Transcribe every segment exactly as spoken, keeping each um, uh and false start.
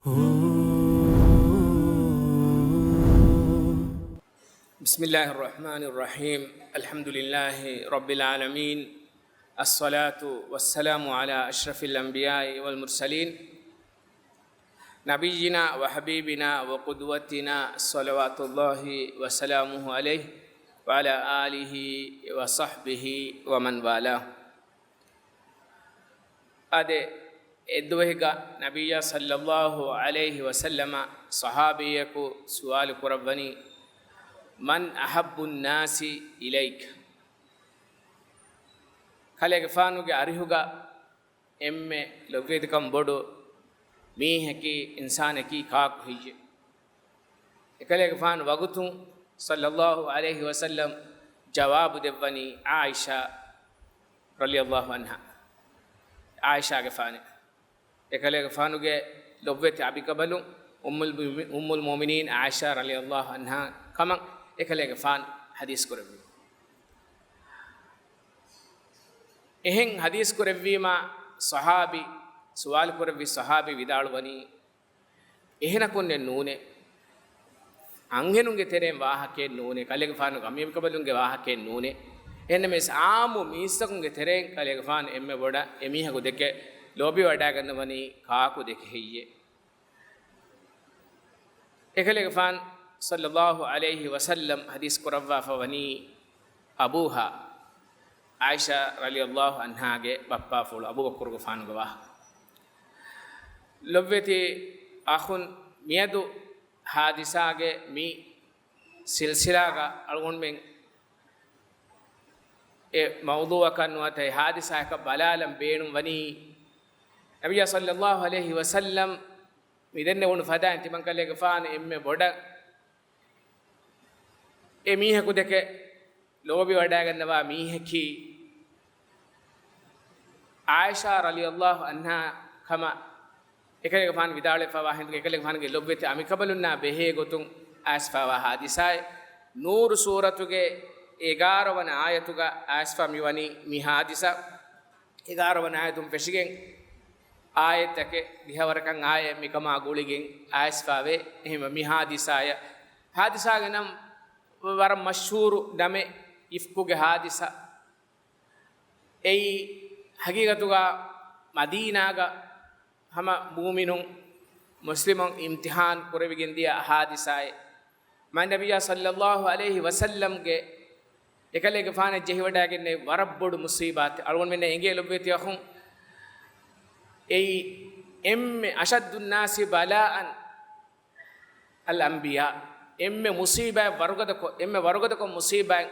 بسم الله الرحمن الرحيم. الحمد لله رب العالمين. الصلاة والسلام على أشرف الأنبياء والمرسلين. نبينا وحبيبنا وقدوتنا صلوات الله وسلامه عليه وعلى آله وصحبه ومن والاه. އާދެ، އެއްދުވަހެއްގަ ނަބިއްޔާ ޞައްލައްލާހު ޢަލައިހި ވަސައްލަމަ ޞަޙާބީއަކު ސުވާލު ކުރައްވަނީ، من أحب الناس إليك؟ ކަލޭގެފާނުގެ އަރިހުގަ އެންމެ ލޮބުވެތިކަން ބޮޑު މީހަކީ، އިންސާނަކީ ކާކު ހެއްޔެވެ؟ އެކަލޭގެފާނު ވަގުތުން ޞައްލައްލާހު ޢަލައިހި ވަސައްލަމް ޖަވާބު ދެއްވަނީ ޢާއިޝާ ރަޟިޔައްލާހު ޢަންހާ. ޢާއިޝާގެފާނެ. އެކަލޭގެފާނުގެ ލޮބުވެތި އަބިކަބަލުން އުއްމުލް މު-، އުއްމުލް މުއުމިނީން ޢާއިޝާ ރަޟިޔައްލާހު ޢަންހާ ކަމަށް އެކަލޭގެފާނު ޙަދީޘް ކުރެއްވި. އެހެން ޙަދީޘް ކުރެއްވީމާ، ޞަޙާބީ ސުވާލު ކުރެއްވި ޞަޙާބީ ވިދާޅުވަނީ، އެހެނަކުންނެއް ނޫނޭ. އަންހެނުންގެ ތެރެއިން ވާހަކައެއް ނޫނޭ. ކަލޭގެފާނު ގަމީމް ކަބަލުންގެ ވާހަކައެއް ނޫނޭ. އެހެންނަމަވެސް، އާއްމު މީސްތަކުންގެ ތެރެއިން ކަލޭގެފާނު އެންމެ ބޮޑަށް އެމީހަކު ދެކެ ލޯބިވަޑައިގަންނަވަނީ ކާކު ދެކެ ހެއްޔޭ؟ އެކަލޭގެފާނު ޞައްލައްލާހު ޢަލައިހި ވަސައްލަމް ޙަދީޘް ކުރައްވާފަ ވަނީ އަބޫހާ، ޢާއިޝާ ރަޟިޔައްލާހު ޢަންހާގެ ބައްޕާފުޅު އަބޫބަކުރުގެފާނުގެ ވާހަކަ. ލޮބުވެތި އަޚުން، މިއަދު ޙާދިސާގެ މި ސިލްސިލާގަ އަޅުގަނޑުމެން އެ މައުޟޫޢަކަށް ނުވަތަ އެ ޙާދިސާއަކަށް ބަލާލަން ބޭނުން ވަނީ، ނަބިއްޔާ ޞައްލައްލާހު ޢަލައިހި ވަސައްލަމް މި ދެންނެވުނު ފަދައިން ތިމަންކަލޭގެފާނު އެންމެ ބޮޑަށް އެ މީހަކު ދެކެ ލޯބިވަޑައިގަންނަވާ މީހަކީ ޢާއިޝާ ރަޟިޔައްލާހު ޢަންހާ ކަމަށް އެކަލޭގެފާނު ވިދާޅުވެފައިވާ ހިނދުގެ، އެކަލޭގެފާނުގެ ލޮބުވެތި އަނބިކަނބަލުންނާ ބެހޭ ގޮތުން އައިސްފައިވާ ޙާދިސާއެއް. ނޫރު ސޫރަތުގެ އެގާރަ ވަނަ އާޔަތުގަ އައިސްފަ މިވަނީ މި ޙާދިސާ. އެގާރަ ވަނަ އާޔަތުން ފެށިގެން އާޔަތްތަކެއް ދިހަވަރަކަށް އާޔަތް މިކަމާ ގުޅިގެން އައިސްފައިވޭ. އެހެންވެ، މި ޙާދިސާއަށް، ޙާދިސާގެ ނަން ވަރަށް މަޝްހޫރު ނަމެއް އިފްކުގެ ޙާދިސާ. އެއީ ޙަޤީޤަތުގަ މަދީނާގަ ހަމަ މުއުމިނުން، މުސްލިމުން އިމްތިޙާން ކުރެވިގެން ދިޔަ ޙާދިސާއެއް. މާތް ނަބިއްޔާ ޞައްލައްލާހު ޢަލައިހި ވަސައްލަމްގެ އެކަލޭގެފާނަށް ޖެހިވަޑައިގެންނެވި ވަރަށް ބޮޑު މުޞީބާތެއް. އަޅުގަނޑުމެންނަށް އެނގޭ ލޮބުވެތި އަޚުން، އެއީ އެންމެ أشد الناس بلاء الأنبياء، އެންމެ މުޞީބާތް ވަރުގަދަކޮށް، އެންމެ ވަރުގަދަކޮށް މުޞީބާތް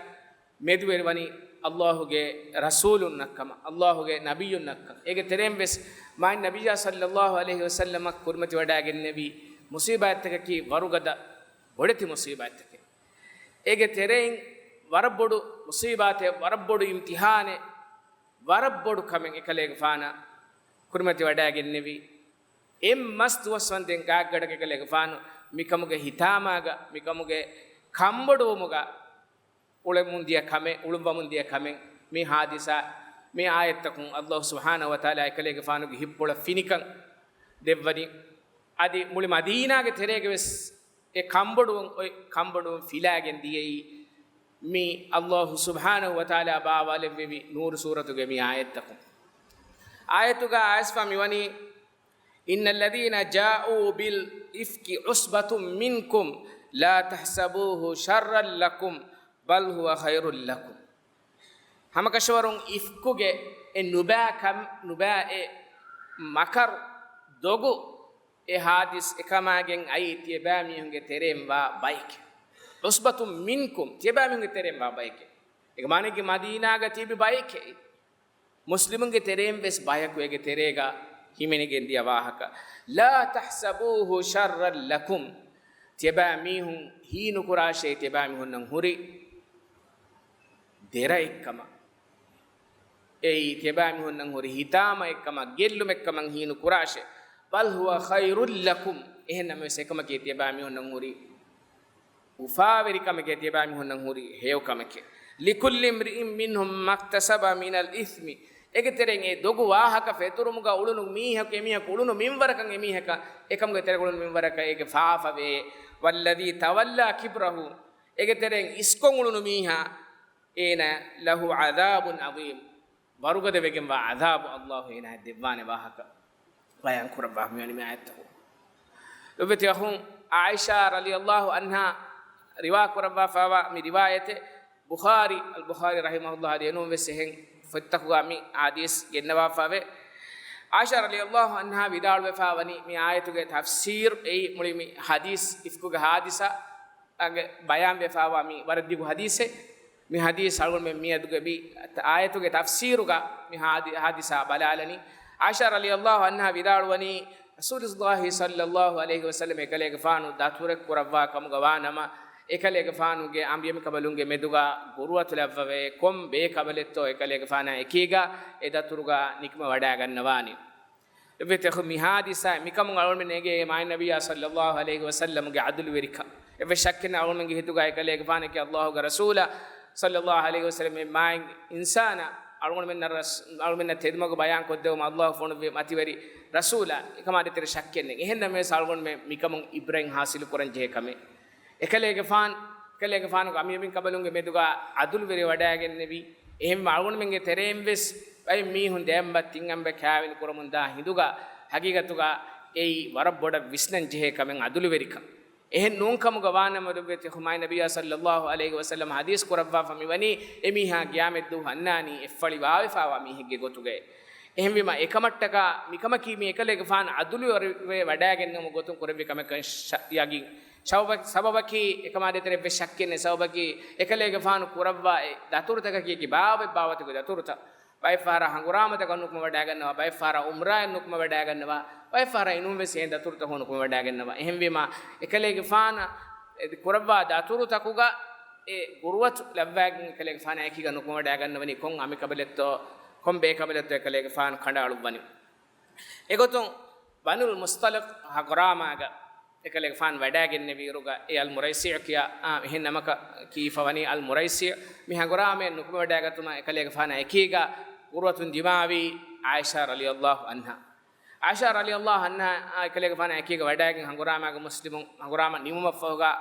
މެދުވެރިވަނީ އައްލާހުގެ ރަސޫލުންނަށް ކަމަށް، އައްލާހުގެ ނަބިއްޔުންނަށް ކަމަށް. އޭގެ ތެރެއިން ވެސް މާތް ނަބިއްޔާ ޞައްލައްލާހު ޢަލައިހި ވަސައްލަމަށް ކުރިމަތިވަޑައިގެންނެވި މުޞީބާތްތަކަކީ ވަރުގަދަ ބޮޑެތި މުޞީބާތްތަކެއް. އޭގެ ތެރެއިން ވަރަށް ބޮޑު މުޞީބާތެއް، ވަރަށް ބޮޑު އިމްތިޙާނެއް، ވަރަށް ބޮޑު ކަމެއް އެކަލޭގެފާނަށް ކުރިމަތިވަޑައިގެންނެވި. އެއް މަސް ދުވަސް ވަންދެން ގާތްގަނޑަކަށް އެކަލޭގެފާނު މިކަމުގެ ހިތާމާގަ، މިކަމުގެ ކަންބޮޑުވުމުގަ އުޅެމުން ދިޔަ ކަމެއް، އުޅުއްވަމުން ދިޔަ ކަމެއް، މި ޙާދިސާ، މި އާޔަތްތަކުން އައްލާހު ސުބްޙާނަހު ވަތަޢާލާ އެކަލޭގެފާނުގެ ހިތްޕުޅަށް ފިނިކަން ދެއްވަނީ. އަދި މުޅި މަދީނާގެ ތެރޭގަ ވެސް އެ ކަންބޮޑުވުން، އޮތް ކަންބޮޑުވުން ފިލާގެން ދިޔައީ، މި އައްލާހު ސުބްޙާނަހު ވަތަޢާލާ ބާވާލެއްވެވި ނޫރު ސޫރަތުގެ މި އާޔަތްތަކުން. އާޔަތުގަ އައިސްފަ މިވަނީ، إن الذين جاءوا بالإفك عصبة منكم لا تحسبوه شرا لكم بل هو خير لكم. ހަމަކަށަވަރުން އިފްކުގެ އެ ނުބައި ކަމް، ނުބައި އެ މަކަރު ދޮގު، އެ ޙާދިސް އެކަމާގެން އައީ ތިޔަބައިމީހުންގެ ތެރެއިން ވާ ބައެކޭ. عصبة منكم، ތިޔަބައިމީހުންގެ ތެރެއިން ވާ ބައެކޭ. އޭގެ މާނައަކީ މަދީނާގަ ތިބި ބައެކޭ. މުސްލިމުންގެ ތެރެއިން ވެސް ބަޔަކު އޭގެ ތެރޭގަ ހިމެނިގެން ދިޔަ ވާހަކަ. لا تحسبوه شرا لكم، ތިޔަބައިމީހުން ހީނުކުރާށޭ ތިޔަބައިމީހުންނަށް ހުރި ދެރައެއްކަމަށް. އެއީ ތިޔަބައިމީހުންނަށް ހުރި ހިތާމައެއްކަމަށް، ގެއްލުމެއްކަމަށް ހީނުކުރާށޭ. بل هو خير لكم، އެހެން ނަމަވެސް އެކަމަކީ ތިޔަބައިމީހުންނަށް ހުރި އުފާވެރިކަމެކޭ، ތިޔަބައިމީހުންނަށް ހުރި ހެޔޮކަމެކޭ. لكل امرئ منهم ما اكتسب من الإثم، އޭގެ ތެރެއިން އެ ދޮގު ވާހަކަ ފެތުރުމުގަ އުޅުނު މީހަކު، އެމީހަކު އުޅުނު މިންވަރަކަށް އެމީހަކަށް، އެކަމުގެ ތެރެއަށް އުޅުނު މިންވަރަކަށް އޭގެ ފާފަވޭ. والذي تولى كبره، އޭގެ ތެރެއިން އިސްކޮށް އުޅުނު މީހާ، އޭނާ، له عذاب عظيم، ވަރުގަދަވެގެންވާ ޢަޛާބު ﷲ އޭނާއަށް ދެއްވާނެ ވާހަކަ ބަޔާން ކުރައްވާ މިވަނީ މި އާޔަތްތަކުން. ލޮބުވެތި އަޚުން، ޢާއިޝާ ރަޟިޔަﷲ ޢަންހާ ރިވާ ކުރައްވާފައިވާ މި ރިވާޔަތެއް، ބުޚާރީ، އަލް ބުޚާރީ ރަޙިމަހުﷲ އަދި އެނޫން ވެސް އެހެން ފޮތްތަކުގަ މި ޙަދީޘް ގެންނަވާފައިވޭ. ޢާއިޝާ ރަޟިޔަﷲ ޢަންހާ ވިދާޅުވެފައިވަނީ މި އާޔަތުގެ ތަފްސީރު އެއީ މުޅި މި ޙަދީޘް އިފްކުގެ ޙާދިސާ އަގެ ބަޔާން ވެފައިވާ މި ވަރަށް ދިގު ޙަދީޘެއް. މި ޙަދީޘް އަޅުގަނޑުމެން މިއަދުގެ މި އާޔަތުގެ ތަފްސީރުގަ މި ޙާދި-، ޙާދިސާ ބަލާލަނީ. ޢާއިޝާ ރަޟިޔަﷲ ޢަންހާ ވިދާޅުވަނީ، ރަސޫލުﷲ ޞައްލަﷲ ޢަލައިހި ވަސައްލަމަ އެކަލޭގެފާނު ދަތުރެއް ކުރައްވާ ކަމުގަ ވާ ނަމަ، އެކަލޭގެފާނުގެ އަނބިޔަމިކަނބަލުންގެ މެދުގަ ގުރުއަތު ލައްވަވޭ. ކޮން ބޭކަނބަލެއްތޯ އެކަލޭގެފާނާ އެކީގަ އެ ދަތުރުގަ ނިކުމެވަޑައިގަންނަވާނީ. އެއްވެތި އެހު މި ޙާދިސާ މިކަމުން އަޅުގަނޑުމެން އެނގޭ މާތް ނަބިއްޔާ ޞައްލަﷲ ޢަލައިހި ވަސައްލަމްގެ ޢަދުލުވެރިކަން. އެއްވެސް ޝައްކެއް ނެތް އަޅުގަނޑުމެންގެ ހިތުގަ އެކަލޭގެފާނަކީ ﷲގެ ރަސޫލާ ޞައްލަﷲ ޢަލައިހި ވަސައްލަމް މާތް އިންސާނާ އަޅުގަނޑުމެންނަށް ރަސް-، އަޅުގަނޑުމެންނަށް ތެދުމަގު ބަޔާން ކޮށްދެވުމަށް ﷲ ފޮނުއްވި މަތިވެރި ރަސޫލާ. އެކަމާ ދޭތެރޭ ޝައްކެއް ނެތް. އެހެން ނަމަވެސް އަޅުގަނޑުމެން މިކަމުން ޢިބްރަތް ޙާޞިލު ކުރަން ޖެހޭ ކަމެއް. އެކަލޭގެފާން، އެކަލޭގެފާނުގެ އަނބިޔަމިން ކަނބަލުންގެ މެދުގަ ޢަދުލުވެރި ވަޑައިގެންނެވި. އެހެންވެ އަޅުގަނޑުމެންގެ ތެރެއިން ވެސް ބައެއް މީހުން ދެއަނބަ ތިން އަނބަ ކާވެނި ކުރަމުން ދާ ހިނދުގަ ހަގީގަތުގަ އެއީ ވަރަށް ބޮޑަށް ވިސްނަން ޖެހޭ ކަމެއް ޢަދުލުވެރިކަން. އެހެން ނޫން ކަމުގަ ވާނަމަ ރުއްވެތި ހުމާއި ނަބިއްޔާ ޞައްލަﷲ ޢަލައިހި ވަސައްލަމަ ޙަދީޘް ކުރައްވާފަ މިވަނީ އެމީހާ ޤިޔާމަތްދުވަހު އަންނާނީ އެއްފަޅި ވާވެފައިވާ މީހެއްގެ ގޮތުގައި. އެހެންވީމަ އެކަމަށްޓަކާ މިކަމަކީ މި އެކަލޭގެފާނު ޢަދުލުވެރިވެ ވަޑައިގެންނެވުމުގެ ގޮތުން ކުރެއްވި ކަމެއްކަން ޝަ-، ޔަގީން. ސަބަބަ-، ސަބަބަކީ އެކަމާ ދޭތެރޭ އެއްވެސް ޝައްކެއް ނެތް. ސަބަބަކީ އެކަލޭގެފާނު ކުރައްވާ އެ ދަތުރުތަކަކީ ކިބާވަތް ބާވަތެއްގެ ދަތުރުތައް. ބައެއްފަހަރަށް ހަނގުރާމަތަކަށް ނުކުމެވަޑައިގަންނަވާ، ބައެއްފަހަރަށް ޢުމްރާއަށް ނުކުމެވަޑައިގަންނަވާ، ބައެއްފަހަރަށް އިނޫންވެސް އެހެން ދަތުރުތަކުން ނުކުމެވަޑައިގަންނަވާ. އެހެންވީމަ، އެކަލޭގެފާނަށް އެ ކުރައްވާ ދަތުރުތަކުގަ އެ ގުރުއަތު ލައްވައިގެން އެކަލޭގެފާނާ އެކީގަ ނުކުމެވަޑައިގަންނަވަނީ ކޮން އަނބިކަނބަލެއްތޯ، ކޮން ބޭކަނބަލެއްތޯ އެކަލޭގެފާނު ކަނޑައަޅުއްވަނީ. އެގޮތުން ބަނުލް މުޞްޠަލިޤް ހަނގުރާމާގަ އެކަލޭގެފާނު ވަޑައިގެންނެވިއިރުގަ، އެ އަލް މުރައިސީޢު ކިޔާ، އާ، އެހެން ނަމަކަށް ކީފަވަނީ އަލް މުރައިސީޢު. މި ހަނގުރާމައެއް ނުކުމެވަޑައިގަތުމަށް އެކަލޭގެފާނާ އެކީގަ ގުރުއަތުން ދިމާވީ ޢާއިޝާ ރަޟިޔަﷲ ޢަންހާ. ޢާއިޝާ ރަޟިޔަﷲ ޢަންހާ އެކަލޭގެފާނާ އެކީގަ ވަޑައިގެން ހަނގުރާމާގެ މުސްލިމުން ހަނގުރާމަ ނިމުމަށްފަހުގަ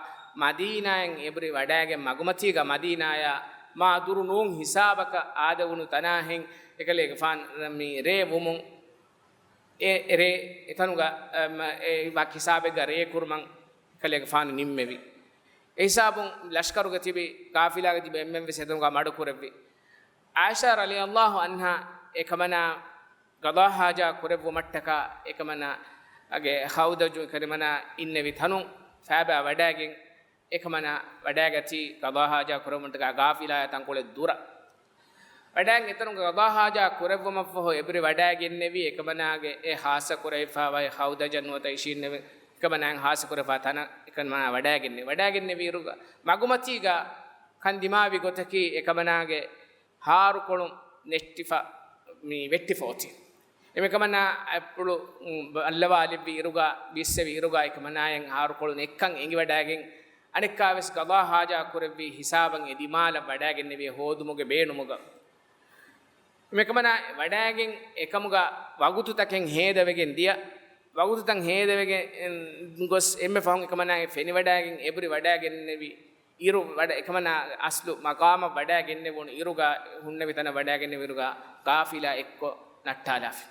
މަދީނާއިން އެބުރި ވަޑައިގެން މަގުމަތީގަ މަދީނާޔާ މާ ދުރު ނޫން ހިސާބަކަށް އާދެވުނު ތަނާހެން އެކަލޭގެފާނު މި ރޭ ވުމުން އެ ރޭ އެތަނުގަ، އަ، މަ، އެ ވަކި ހިސާބެއްގަ ރޭ ކުރުމަށް ކަލޭގެފާނު ނިންމެވި. އެ ހިސާބުން ލަޝްކަރުގަ ތިބި ޤާފިލާގަ ތިބި އެންމެން ވެސް އެތަނުގަ މަޑުކުރެއްވި. ޢާއިޝާ ރަޟިޔަﷲ ޢަންހާ އެކަމަނާ ޤަޟާ ޙާޖާ ކުރެއްވުމަށްޓަކާ އެކަމަނާގެ ޚައުދަޖު ކަރިމަނާ އިންނެވި ތަނުން ފައިބާ ވަޑައިގެން އެކަމަނާ ވަޑައިގަތީ ޤަޟާ ޙާޖާ ކުރެއްވުމަށްޓަކާ ޤާފިލާއާ ތަންކޮޅެއް ދުރަށް. ވަޑައިގެން އެތަނުގެ ޤަޟާ ޙާޖާ ކުރެއްވުމަށްފަހު އެބުރި ވަޑައިގެންނެވީ އެކަމަނާގެ އެ ޚާއްޞަ ކުރެވިފައިވާ އެ ޚައުދަޖަ ނުވަތަ އިށީންނެވި އެކަމަނާއިން ޚާއްޞަ ކުރެވިފައިވާ ތަނަށް އެކަމަނާ ވަޑައިގެންނެވި. ވަޑައިގެންނެވިއިރުގަ މަގުމަތީގަ ކަން ދިމާވި ގޮތަކީ އެކަމަނާގެ ހާރުކޮޅުން ނެއްޓިފަ، މި ވެއްޓިފަ އޮތީ. އެމެ ކަމަނާ އަތްޕުޅު، މް، ބައްލަވާލެއްވި އިރުގަ، ބިއްސެވި އިރުގަ އެކަމަނާއަށް ހާރުކޮޅު ނެއްކަން އެނގިވަޑައިގެން، އަނެއްކާވެސް ޤަޟާ ޙާޖާ ކުރެއްވި ހިސާބަށް އެ ދިމާލަށް ވަޑައިގެންނެވި ހޯދުމުގެ ބޭނުމުގަ. އެމެ ކަމަނާ ވަޑައިގެން އެކަމުގަ ވަގުތުތަކެއް ހޭދަވެގެން ދިޔަ، ވަގުތުތައް ހޭދަވެގެން ގޮސް އެންމެ ފަހުން އެކަމަނާ ފެނިވަޑައިގެން އެބުރި ވަޑައިގެންނެވި އިރު ވަޑަ-، އެކަމަނާ އަސްލު މަޤާމަށް ވަޑައިގެންނެވުނު އިރުގަ، ހުންނެވި ތަނަށް ވަޑައިގެންނެވި އިރުގަ ޤާފިލާ އެއްކޮށް ނައްޓާލާފި.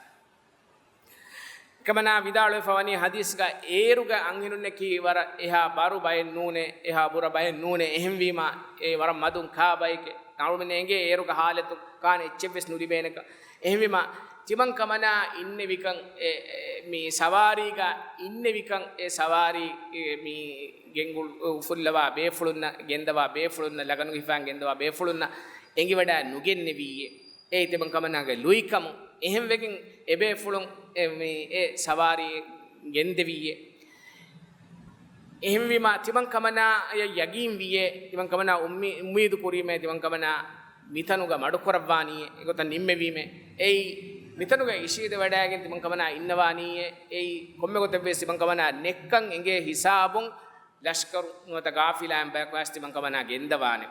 އެކަމަނާ ވިދާޅުވެފަ ވަނީ ޙަދީޘްގަ އޭރުގެ އަންހެނުންނަކީ ވަރަށް އެހާ ބަރު ބައެއް ނޫނޭ، އެހާ ބުރަ ބައެއް ނޫނޭ، އެހެންވީމާ އެ ވަރަށް މަދުން ކާ ބައެކޭ. އަޅުމެން އެނގޭ އޭރުގެ ޙާލަތު ކާނެ އެއްޗެއްވެސް ނުލިބޭނެކަން. އެހެންވީމާ ތިމަން ކަމަނާ އިންނެވިކަން، އެ، އެ، މި ސަވާރީގަ އިންނެވިކަން، އެ ސަވާރީ، އެ، މި ގެންގުޅު އުފުއްލަވާ ބޭފުޅުންނަށް، ގެންދަވާ ބޭފުޅުންނަށް، ލަގަނު ހިފާން ގެންދަވާ ބޭފުޅުންނަށް އެނގިވަޑައި ނުގެންނެވީއޭ. އެއީ ތިމަން ކަމަނާގެ ލުއިކަމު. އެހެންވެގެން އެބޭފުޅުން އެ، މި، އެ ސަވާރީ ގެންދެވީއޭ. އެހެންވީމާ ތިމަން ކަމަނާއަށް ޔަގީން ވީއޭ، ތިމަން ކަމަނާ އުއްމީ-، އުއްމީދު ކުރީމޭ، ތިމަން ކަމަނާ މިތަނުގަ މަޑުކުރައްވާނީއޭ، އެގޮތަށް ނިންމެވީމޭ. އެއީ މިތަނުގަ އިށީދެވަޑައިގެން ތިމަން ކަމަނާ އިންނަވާނީއޭ. އެއީ ކޮންމެ ގޮތެއްވެސް ތިމަން ކަމަނާ ނެއްކަން އެނގޭ ހިސާބުން ލަޝްކަރު ނުވަތަ ޤާފިލާއިން ބަޔަކު އައިސް ތިމަން ކަމަނާ ގެންދަވާނެ.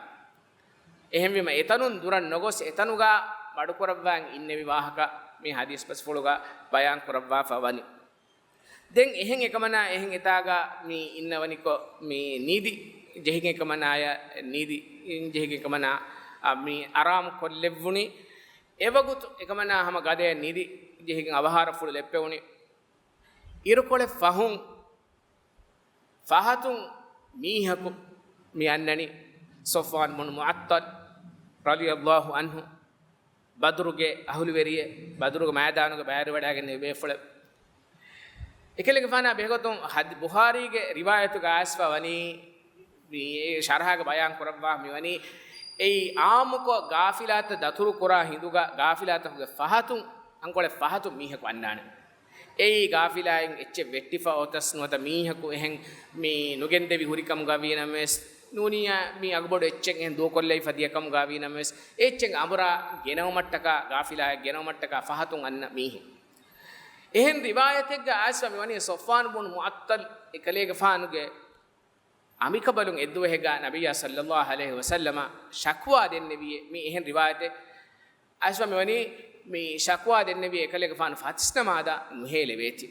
އެހެންވީމަ އެތަނުން ދުރަށް ނޮގޮސް އެތަނުގަ މަޑުކުރައްވާން އިންނެވި ވާހަކަ މި ޙަދީޘް ބަސްފުޅުގަ ބަޔާން ކުރައްވާފަ ވަނީ. ދެން އެހެން އެކަމަނާ އެހެން އެތާގަ މި އިންނަވަނިކޮށް، މި ނިދި ޖެހިގެން އެކަމަނާޔަށް ނިދި ޖެހިގެން އެކަމަނާ، އަ، މި އަރާމު ކޮށްލެއްވުނީ. އެވަގުތު އެކަމަނާ ހަމަ ގަދަޔަށް ނިދި ޖެހިގެން އަވަހާރަފުޅު ލެއްޕެވުނީ. އިރުކޮޅެއް ފަހުން ފަހަތުން މީހަކު މި އަންނަނީ ޞަފްވާން ބުނު މުޢައްޠަލް ރަޟިޔަﷲ ޢަންހު، ބަދުރުގެ އަހުލުވެރިއެއް، ބަދުރުގެ މައިދާނުގެ ބައިވެރިވަޑައިގެންނެވި ބޭފުޅެއް. އެކަލޭގެފާނާ ބެހޭގޮތުން ޙަދީ-، ބުޚާރީގެ ރިވާޔަތުގަ އައިސްފަ ވަނީ، މި ޝަރަޙަގަ ބަޔާން ކުރައްވާ މިވަނީ، އެއީ ޢާއްމުކޮށް ޣާފިލާތައް ދަތުރު ކުރާ ހިނދުގަ ޣާފިލާތަކުގެ ފަހަތުން، އަންކޮޅެއް ފަހަތުން މީހަކު އަންނާނެ. އެއީ ޣާފިލާއިން އެއްޗެއް ވެއްޓިފަ އޮތަސް ނުވަތަ މީހަކު އެހެން މި ނުގެންދެވި ހުރިކަމުގަ ވީނަމަވެސް، ނޫނިއްޔާ މި އަގުބޮޑު އެއްޗެއް އެހެން ދޫކޮށްލައިފަ ދިޔަކަމުގަ ވީނަމަވެސް، އެ އެއްޗެއް އަނބުރާ ގެނައުމަށްޓަކާ، ޣާފިލާއެއް ގެނައުމަށްޓަކާ ފަހަތުން އަންނަ މީހެއް. އެހެން ރިވާޔަތެއްގަ އައިސްފަ މިވަނީ ޞަފްވާން ބުނު މުޢައްޠަލް އެކަލޭގެފާނުގެ އަނބިކަބަލުން އެއްދުވަހެއްގަ ނަބިއްޔާ ޞައްލައްލާހު ޢަލައިހި ވަސައްލަމަށް ޝަކުވާ ދެންނެވިއޭ. މި އެހެން ރިވާޔަތެއް. އައިސްފަ މިވަނީ މި ޝަކުވާ ދެންނެވި އެކަލޭގެފާނު ފަތިސް ނަމާދަށް ނުހޭލެވޭތީ.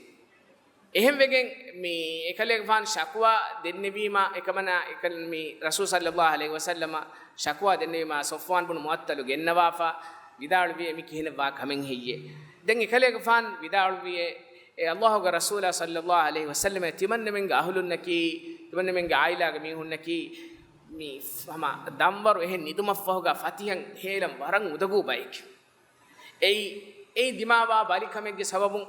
އެހެންވެގެން މި އެކަލޭގެފާނު ޝަކުވާ ދެންނެވީމަ އެކަމަނާ އެކަލް-، މި ރަސޫލު ޞައްލައްލާހު ޢަލައިހި ވަސައްލަމަށް ޝަކުވާ ދެންނެވީމަ ޞަފްވާން ބުނު މުޢައްޠަލު ގެންނަވާފަ ވިދާޅުވިއޭ މި ކިހިނެއްވާ ކަމެއް ހެއްޔޭ؟ ދެން އެކަލޭގެފާނު ވިދާޅުވިއޭ، އެ އަލްލާހުގެ ރަސޫލާ ޞައްލައްލާހު ޢަލައިހި ވަސައްލަމަ ތިމަންނަމެންގެ އަހުލުންނަކީ، ތިމަންނަމެންގެ ޢާއިލާގެ މީހުންނަކީ މި ހަމަ ދަންވަރު އެހެން ނިދުމަށްފަހުގަ ފަތިހަން ހޭލަން ވަރަށް އުނދަގޫ ބައެކޭ. އެއީ، އެއީ ދިމާވާ ބަލިކަމެއްގެ ސަބަބުން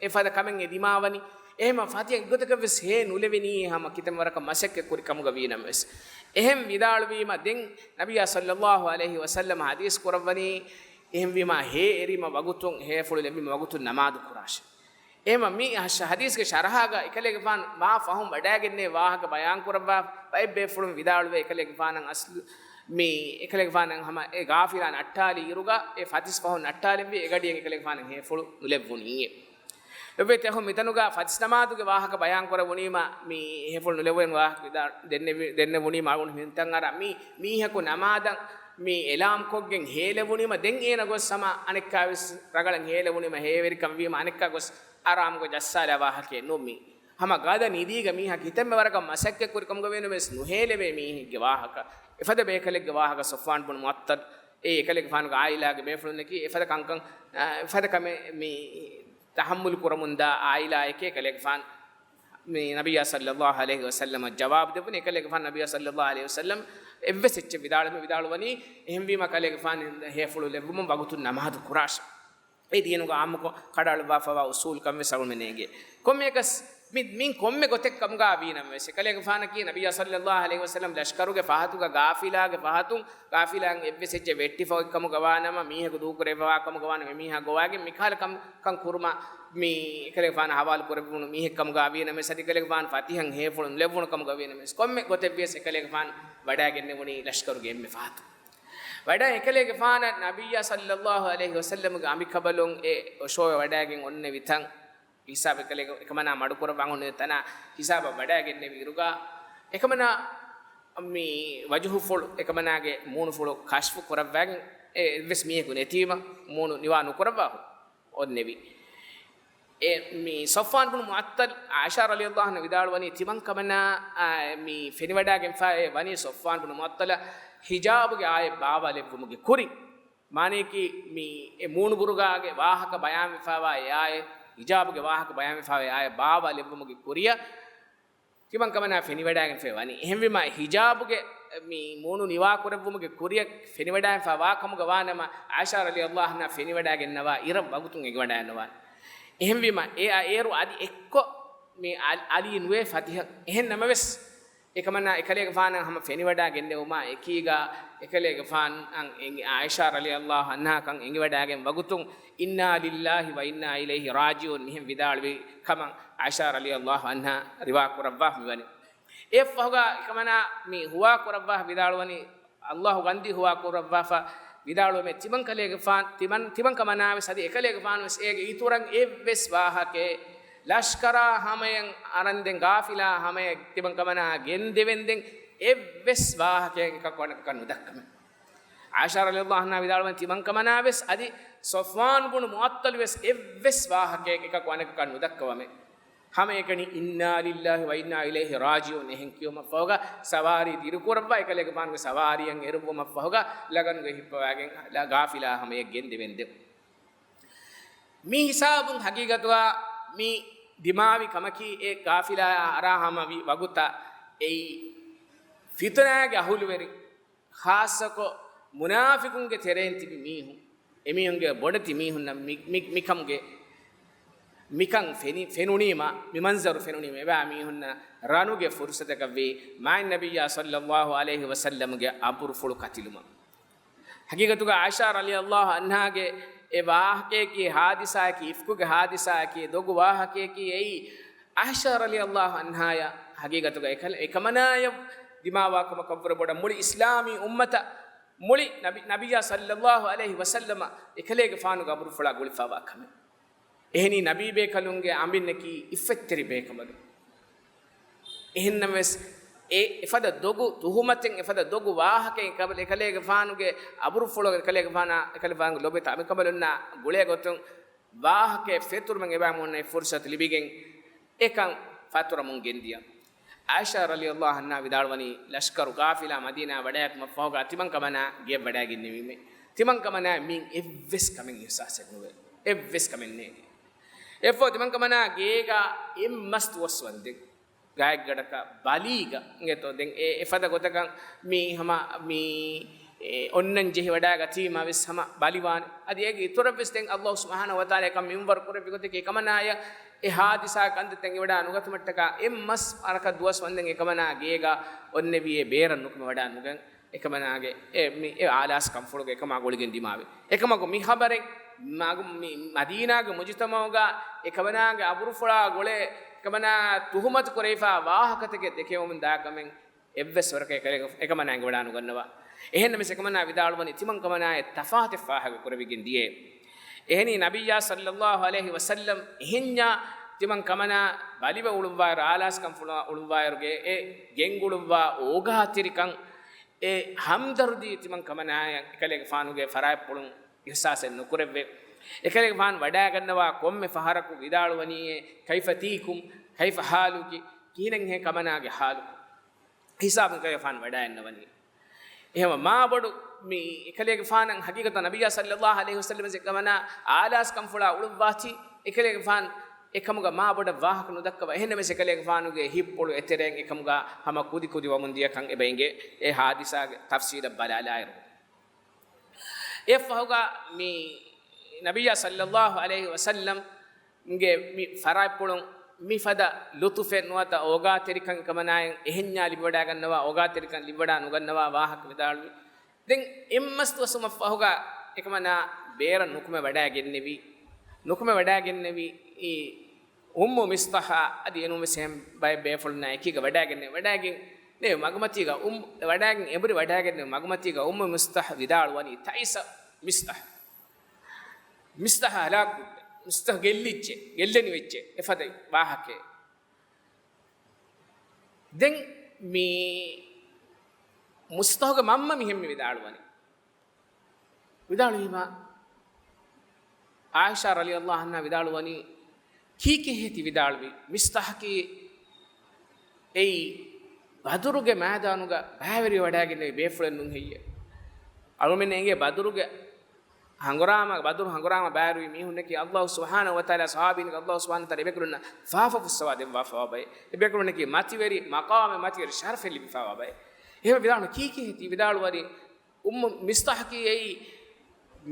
އެފަދަ ކަމެއް އެ ދިމާވަނީ. އެހެމަ ފަތިހަން އެއްގޮތަކަށްވެސް ހޭ ނުލެވެނީ ހަމަ ކިތަންމެ ވަރަކަށް މަސައްކަތް ކުރި ކަމުގަ ވީނަމަވެސް. އެހެން ވިދާޅުވީމަ ދެން ނަބިއްޔާ ޞައްލައްލާހު ޢަލައިހި ވަސައްލަމަ ޙަދީޘް ކުރައްވަނީ، އެހެންވީމަ ހޭ އެރީމަ ވަގުތުން، ހޭފުޅު ލެއްވީމަ ވަގުތުން ނަމާދު ކުރާށޭ. އެހެމަ މި ޙަ-، ޙަދީޘްގެ ޝަރަޙާގަ އެކަލޭގެފާނު މާ ފަހުން ވަޑައިގެންނެވި ވާހަކަ ބަޔާން ކުރައްވާ ބައެއް ބޭފުޅުން ވިދާޅުވޭ އެކަލޭގެފާނަށް އަސްލު މި އެކަލޭގެފާނަށް ހަމަ އެ ޣާފިލާ ނައްޓާލި އިރުގަ އެ ފަތިސް ފަހުން ނައްޓާލެއްވި އެގަޑިއެއް އެކަލޭގެފާނަށް ހޭފުޅު ނުލެއްވުނީ. ލޮބުވެތި އަޚުން މިތަނުގަ ފަތިސް ނަމާދުގެ ވާހަކަ ބަޔާން ކުރެވުނީމަ މި ހޭފުޅު ނުލެއްވުނު ވާހަކަ ވިދާ-، ދެންނެވި-، ދެންނެވުނީމަ އަޅުގަނޑު މިތަން އަރާ މި މީހަކު ނަމާދަށް މި އެލާމް ކޮށްގެން ހޭލެވުނީމަ ދެން އޭނަ ގޮސް ހަމަ އަނެއްކާވެސް ރަގަޅަށް ހޭލެވުނީމަ ހޭވެރިކަން ވީމަ އަނެއްކާ ގޮސް އަރާމުގަ ޖައްސާލާ ވާހަކައެއް ނޫން މީ. ހަމަ ގަދަ ނިދީގަ މީހާ ކިތަންމެ ވަރަކަށް މަސައްކަތް ކުރި ކަމުގަ ވީނަމަވެސް ނުހޭލެވޭ މީހެއްގެ ވާހަކަ، އެފަދަ ބޭކަލެއްގެ ވާހަކަ ޞަފްވާން ބުނު މުޢައްޠަލް އެ އެކަލޭގެފާނުގެ ޢާއިލާގެ ބޭފުޅުންނަކީ އެފަދަ ކަންކަން، އާ، އެފަދަ ކަމެއް މި ތަޙައްމުލު ކުރަމުންދާ ޢާއިލާއެކޭ. އެކަލޭގެފާނު މި ނަބިއްޔާ ޞައްލައްލާހު ޢަލައިހި ވަސައްލަމަށް ޖަވާބު ދެއްވުނީ. އެކަލޭގެފާނު ނަބިއްޔާ ޞައްލައްލާހު ޢަލައިހި ވަސައްލަމް އެއްވެސް އެއްޗެއް ވިދާޅުވެ-، ވިދާޅުވަނީ އެހެންވީމަ ކަލޭގެފާނު ހޭފުޅު ލެއްވުމުން ވަގުތުން ނަމާދު ކުރާށޭ. އެ ދީނުގަ ޢާއްމުކޮށް ކަޑައަޅުއްވާފަވާ އުޞޫލު ކަންވެސް އަޅުމެން ނޭނގޭ. ކޮންމެއަކަސް މި-، މިން ކޮންމެ ގޮތެއް ކަމުގަ ވީނަމަވެސް، އެކަލޭގެފާނަކީ ނަބިއްޔާ ޞައްލައްލާހު ޢަލައިހި ވަސައްލަމް ލަޝްކަރުގެ ފަހަތުގަ ޣާފިލާގެ ފަހަތުން، ޣާފިލާއިން އެއްވެސް އެއްޗެއް ވެއްޓިފަ އޮތް ކަމުގަ ވާނަމަ، މީހަކު ދޫކުރެއްވާ ކަމުގަ ވާނަމަ، އެމީހާ ގޮވާގެން މިކަހަލަ ކަން، ކަން ކުރުމަށް މި އެކަލޭގެފާނަށް ޙަވާލު ކުރެއްވުނު މީހެއް ކަމުގަ ވީނަމަވެސް، އަދި އެކަލޭގެފާނު ފަތިހަން ހޭފުޅު ނުލެއްވުނު ކަމުގަ ވީނަމަވެސް، ކޮންމެ ގޮތެއްވިޔަސް އެކަލޭގެފާނު ވަޑައިގެންނެވުނީ ލަޝްކަރުގެ އެންމެ ފަހަތުން. ވަޑައި އެކަލޭގެފާނަށް ނަބިއްޔާ ޞައްލައްލާހު ޢަލައިހި ވަސައްލަމްގެ އަނބިކަބަލުން އެ އޮށޯވެ ވަޑައިގެން އޮންނެވި ތަން ހިސާބު އެކަލޭގެ އެކަމަނާ މަޑުކުރައްވާން އޮންނެވި ތަނާ ހިސާބަށް ވަޑައިގެންނެވި އިރުގަ، އެކަމަނާ މި ވަޖުހުފުޅު، އެކަމަނާގެ މޫނުފުޅު ކަޝްފު ކުރައްވައިގެން އެ އެއްވެސް މީހަކު ނެތީމަ މޫނު ނިވާ ނުކުރައްވާ އޮންނެވި. އެ، މި ޞަފްވާން ބުނު މުޢައްޠަލް ޢާއިޝާ ރަޟިޔަﷲ ޢަންހާ ވިދާޅުވަނީ، ތިމަން ކަމަނާ، އާ، މި ފެނިވަޑައިގެންފައި ވަނީ ޞަފްވާން ބުނު މުޢައްޠަލަށް ހިޖާބުގެ އާޔަތް ބާވާލެއްވުމުގެ ކުރިން. މާނަޔަކީ، މި އެ މޫނުބުރުގާގެ ވާހަކަ ބަޔާންވެފައިވާ އެ އާޔަތް، ހިޖާބުގެ ވާހަކަ ބަޔާންވެފައިވާ އެ އާޔަތް ބާވާލެއްވުމުގެ ކުރިއަށް ތިމަން ކަމަނާ ފެނިވަޑައިގެންފައި ވަނީ. އެހެންވީމަ، ހިޖާބުގެ މި މޫނު ނިވާކުރެއްވުމުގެ ކުރިއަށް ފެނިވަޑައިގެންފައި ވާ ކަމުގަ ވާނަމަ، ޢާއިޝާ ރަޟިޔަﷲ ޢަންހާ ފެނިވަޑައިގެންނަވާ އިރަށް ވަގުތުން އެނގިވަޑައިގަންނަވާނެ. އެހެންވީމަ، އެއާ އޭރު އަދި އެއްކޮށް މި އަ-، އަލީ ނުވޭ ފަތިހަ. އެހެން ނަމަވެސް، އެކަމަނާ އެކަލޭގެފާނަށް ހަމަ ފެނިވަޑައިގެންނެވުމާ އެކީގަ، އެކަލޭގެފާނަށް އެނގި، ޢާއިޝާ ރަޟިޔަﷲ ޢަންހާ ކަން އެނގިވަޑައިގެން ވަގުތުން، "އިންނާ ލިއްލާހި ވަ އިންނާ އިލައިހި ރާޖިޢޫން" މިހެން ވިދާޅުވި ކަމަށް ޢާއިޝާ ރަޟިޔަﷲ ޢަންހާ ރިވާ ކުރައްވާ މިވަނީ. އެއަށްފަހުގަ އެކަމަނާ މި ހުވާ ކުރައްވާ ވިދާޅުވަނީ، ﷲ ގަންދީ ހުވާ ކުރައްވާފަ ވިދާޅުވަމޭ، ތިމަން ކަލޭގެފާން، ތިމަން، ތިމަން ކަމަނާވެސް އަދި އެކަލޭގެފާނުވެސް އޭގެ އިތުރަށް އެއްވެސް ވާހަކައެއް ލަޝްކަރާ ހަމަޔަށް އަރަންދެން، ގާފިލާ ހަމަޔަށް ތިމަން ކަމަނާ ގެންދެވެންދެން އެއްވެސް ވާހަކައެއް އެކަކު އަނެކަކަށް ނުދައްކަމެ. ޢާއިޝާ ރަޟިޔަﷲ ޢަންހާ ވިދާޅުވަނީ، ތިމަންކަމަނާ ވެސް އަދި ޞަފްވާން ބުނު މުޢައްޠަލު ވެސް އެއްވެސް ވާހަކައެއް އެކަކު އަނެކަކަށް ނުދައްކަވަމޭ. ހަމައެކަނި، "އިންނާ ލިއްލާހި ވަ އިންނާ އިލައިހި ރާޖިޢޫން" އެހެން ކިޔުމަށްފަހުގަ، ސަވާރީ ދިރުކުރައްވާ، އެކަލޭގެފާނުގެ ސަވާރީއަށް އެރުއްވުމަށްފަހުގަ، ލަގަނުގައި ހިއްޕަވާގެން ގާފިލާ ހަމަޔަށް ގެންދެވެންދެވު. މި ހިސާބުން ހަގީގަތުގަ މި ދިމާވި ކަމަކީ، އެ ގާފިލާ އަރާ ހަމަވި ވަގުތަށް އެއީ ފިތުނާގެ އަހުލުވެރިން، ޚާއްޞަކޮށް މުނާފިޤުންގެ ތެރެއިން ތިބި މީހުން، އެމީހުންގެ ބޮޑެތި މީހުންނަށް މި، މި، މިކަމުގެ، މިކަން ފެނި، ފެނުނީމަ، މި މަންޒަރު ފެނުނީމަ، އެބައި މީހުންނަށް ރަނުގެ ފުރުޞަތަކަށްވީ، މާތް ނަބިއްޔާ ޞައްލައްލާހު ޢަލައިހި ވަސައްލަމްގެ އަބުރުފުޅު ކަތިލުމަށް. ހަގީގަތުގަ ޢާއިޝާ ރަޟިޔަﷲ ޢަންހާގެ އެ ވާހަކަޔަކީ، ހާދިސާއަކީ، އިފްކުގެ ހާދިސާއަކީ، ދޮގު ވާހަކަޔަކީ އެއީ، ޢާއިޝާ ރަޟިޔަﷲ ޢަންހާޔަށް ހަގީގަތުގަ އެކަ، އެކަމަނާޔަށް ދިމާވާކަމަކަށްވުރެ ބޮޑަށް މުޅި އިސްލާމީ އުއްމަތަށް، މުޅި ނަބި، ނަބިއްޔާ ޞައްލައްލާހު ޢަލައިހި ވަސައްލަމަ އެކަލޭގެފާނުގެ އަބުރުފުޅާ ގުޅިފައިވާ ކަމެއް. އެހެނީ ނަބީބޭކަލުންގެ އަނބިންނަކީ އިއްފަތްތެރި ބޭކަނބަލު. އެހެންނަމަވެސް، އެ އެފަދަ ދޮގު ތުހުމަތެއް، އެފަދަ ދޮގު ވާހަކައެއް އެކަބަލު، އެކަލޭގެފާނުގެ އަބުރުފުޅު، އެކަލޭގެފާނާ، އެކަލޭގެފާނުގެ ލޮބުވެތި އަނބިކަނބަލުންނާ ގުޅޭ ގޮތުން ވާހަކައެއް ފެތުރުމަށް އެބައިމީހުންނަށް ފުރުޞަތު ލިބިގެން އެކަން ފަތުރަމުން ގެންދިޔަ. ޢާއިޝާ ރަޟިޔަﷲ ޢަންހާ ވިދާޅުވަނީ، ލަޝްކަރު ގާފިލާ މަދީނާ ވަޑައިގަތުމަށްފަހުގަ ތިމަންކަމަނާ ގެއަށް ވަޑައިގެންނެވީމޭ. ތިމަންކަމަނާ މިން އެއްވެސް ކަމެއް އިޙްސާސެއް ނުވޭ. އެއްވެސް ކަމެއް ނޭނގެ. އެއަށްފަހު ތިމަންކަމަނާ ގޭގަ އެއްމަސް ދުވަސް ވަންދެން. ގާތްގަނޑަކަށް ބަލީގަ އިނގޭތޯ. ދެން އެ އެފަދަ ގޮތަކަށް މި ހަމަ މި، އެ، އޮންނަން ޖެހިވަޑައިގަތީމަ ވެސް ހަމަ ބަލިވާނެ. އަދި އޭގެ އިތުރަށް ވެސް ދެން ﷲ ސުބްޙާނަހޫ ވަތަޢާލާ އެކަން މިންވަރު ކުރެއްވި ގޮތަކީ އެކަމަނާޔަށް އެ ހާދިސާ ކަންތައްތައް އެނގިވަޑައި ނުގަތުމަށްޓަކާ އެއްމަސް ވަރަކަށް ދުވަސް ވަންދެން އެކަމަނާ ގޭގަ އޮންނެވިއޭ ބޭރަށް ނުކުމެވަޑައި ނުގަން. އެކަމަނާގެ އެ މި، އެ އާލާސް ކަންފުޅުގަ އެކަމާ ގުޅިގެން ދިމާވި. އެކަމަކު މި ޚަބަރެއް މަގު، މި މަދީނާގެ މުޖުތަމަޢުގަ އެކަމަނާގެ އަބުރުފުޅާ ގުޅޭ، އެކަމަނާ ތުހުމަތު ކުރެވިފާ ވާހަކަތަކެއް ދެކެވަމުން ދާ ކަމެއް އެއްވެސް ވަރަކަށް އެކަލޭގެ، އެކަމަނާ އެނގިވަޑައި ނުގަންނަވާ. އެހެންނަމަވެސް އެކަމަނާ ވިދާޅުވަނީ ތިމަންކަމަނާއަށް ތަފާތެއް ފާހަގަ ކުރެވިގެން ދިޔައޭ. އެހެނީ ނަބިއްޔާ ޞައްލައްލާހު ޢަލައިހި ވަސައްލަމް އެހެންޏާ ތިމަންކަމަނާ ބަލިވެ އުޅުއްވާއިރު، އާލާސްކަންފުޅާ އުޅުއްވާއިރުގެ އެ ގެންގުޅުއްވާ އޯގާތެރިކަން، އެ ހަމްދަރުދީ ތިމަންކަމަނާއަށް އެކަލޭގެފާނުގެ ފަރާތްޕުޅުން އިޙްސާސެއް ނުކުރެއްވޭ. އެކަލޭގެފާނު ވަޑައިގަންނަވާ ކޮންމެ ފަހަރަކު ވިދާޅުވަނީއޭ، "كيف تيكم؟ كيف حالك؟" ކިހިނެއްހޭ ކަމަނާގެ ޙާލު؟ ހިސާބުން އެކަލޭގެފާނު ވަޑައިގަންނަވަނީ. އެހެންވެ މާބޮޑު މި އެކަލޭގެފާނަށް ހަގީގަތަށް ނަބިއްޔާ ޞައްލައްލާހު ޢަލައިހި ވަސައްލަމަ އެކަމަނާ އާލާސްކަންފުޅާ އުޅުއްވާތީ، އެކަލޭގެފާނު އެކަމުގަ މާބޮޑަށް ވާހަކަ ނުދައްކަވާ. އެހެންނަމަވެސް އެކަލޭގެފާނުގެ ހިތްޕުޅު އެތެރެއިން އެކަމުގަ ހަމަ ކުދިކުދިވަމުން ދިޔަކަން އެބަ އެނގޭ އެ ހާދިސާގެ ތަފްޞީލަށް ބަލާލާއިރު. އެއަށްފަހުގަ މި ނަބިއްޔާ ޞައްލައްލާހު ޢަލައިހި ވަސައްލަމްގެ މި ފަރާތްޕުޅުން މިފަދަ ލުޠުފެއް ނުވަތަ އޯގާތެރިކަން އެކަމަނާއަށް އެހެންޏާ ލިބިވަޑައިގަންނަވާ، އޯގާތެރިކަން ލިބިވަޑައި ނުގަންނަވާ ވާހަކަ ވިދާޅުވި. ދެން އެއްމަސް ދުވަސްވުމަށްފަހުގަ އެކަމަނާ ބޭރަށް ނުކުމެ ވަޑައިގެންނެވި. ނުކުމެ ވަޑައިގެންނެވި އުއްމު މިޞްޠަޙާ އަދި އެނޫންވެސް އެހެން ބައެއް ބޭފުޅުންނާ އެކީގަ ވަޑައިގެންނެވި. ވަޑައިގެން ނެވި މަގުމަތީގަ އުއްމު، ވަޑައިގެން އެނބުރި ވަޑައިގެންނެވި މަގުމަތީގަ އުއްމު މިޞްޠަޙް ވިދާޅުވަނީ، ތައިސަ މިޞްޠަޙް. މިޞްޠަޙް ހަލާކު، މިޞްޠަޙް ގެއްލިއްޖެ، ގެއްލެނިވެއްޖެ، އެފަދަ ވާހަކައެއް. ދެން މި މިޞްޠަޙުގެ މަންމަ މިހެން މި ވިދާޅުވަނީ. ވިދާޅުވީމަ، ޢާއިޝާ ރަޟިޔަﷲ ޢަންހާ ވިދާޅުވަނީ، ކީކޭހޭ ތި ވިދާޅުވީ؟ މިޞްޠަޙަކީ އެއީ ބަދުރުގެ މައިދާނުގަ ބައިވެރިވެ ވަޑައިގެންނެވި ބޭފުޅެއް ނޫން ހެއްޔޭ؟ އަޅުމެން އެނގޭ ބަދުރުގެ ހަނގުރާމަ، ބަދުރު ހަނގުރާމަ ބައިވެރިވި މީހުންނަކީ ﷲ ސުބްޙާނަހޫ ވަތަޢާލާ ޞަޙާބީން، ﷲ ސުބްޙާނަހޫ ވަތަޢާލާ އެބޭކަލުންނަށް ފާފަ ފުއްސަވާ ދެއްވާފަވާ ބައެއް. އެބޭކަލުންނަކީ މަތިވެރި، މަޤާމެއް މަތިވެރި، ޝަރަފެއް ލިބިފަވާ ބައެއް. އެހެން ވިދާޅު ކީކޭ ތި ވިދާޅުވަނީ؟ އުއްމު މިޞްޠަޙަކީ އެއީ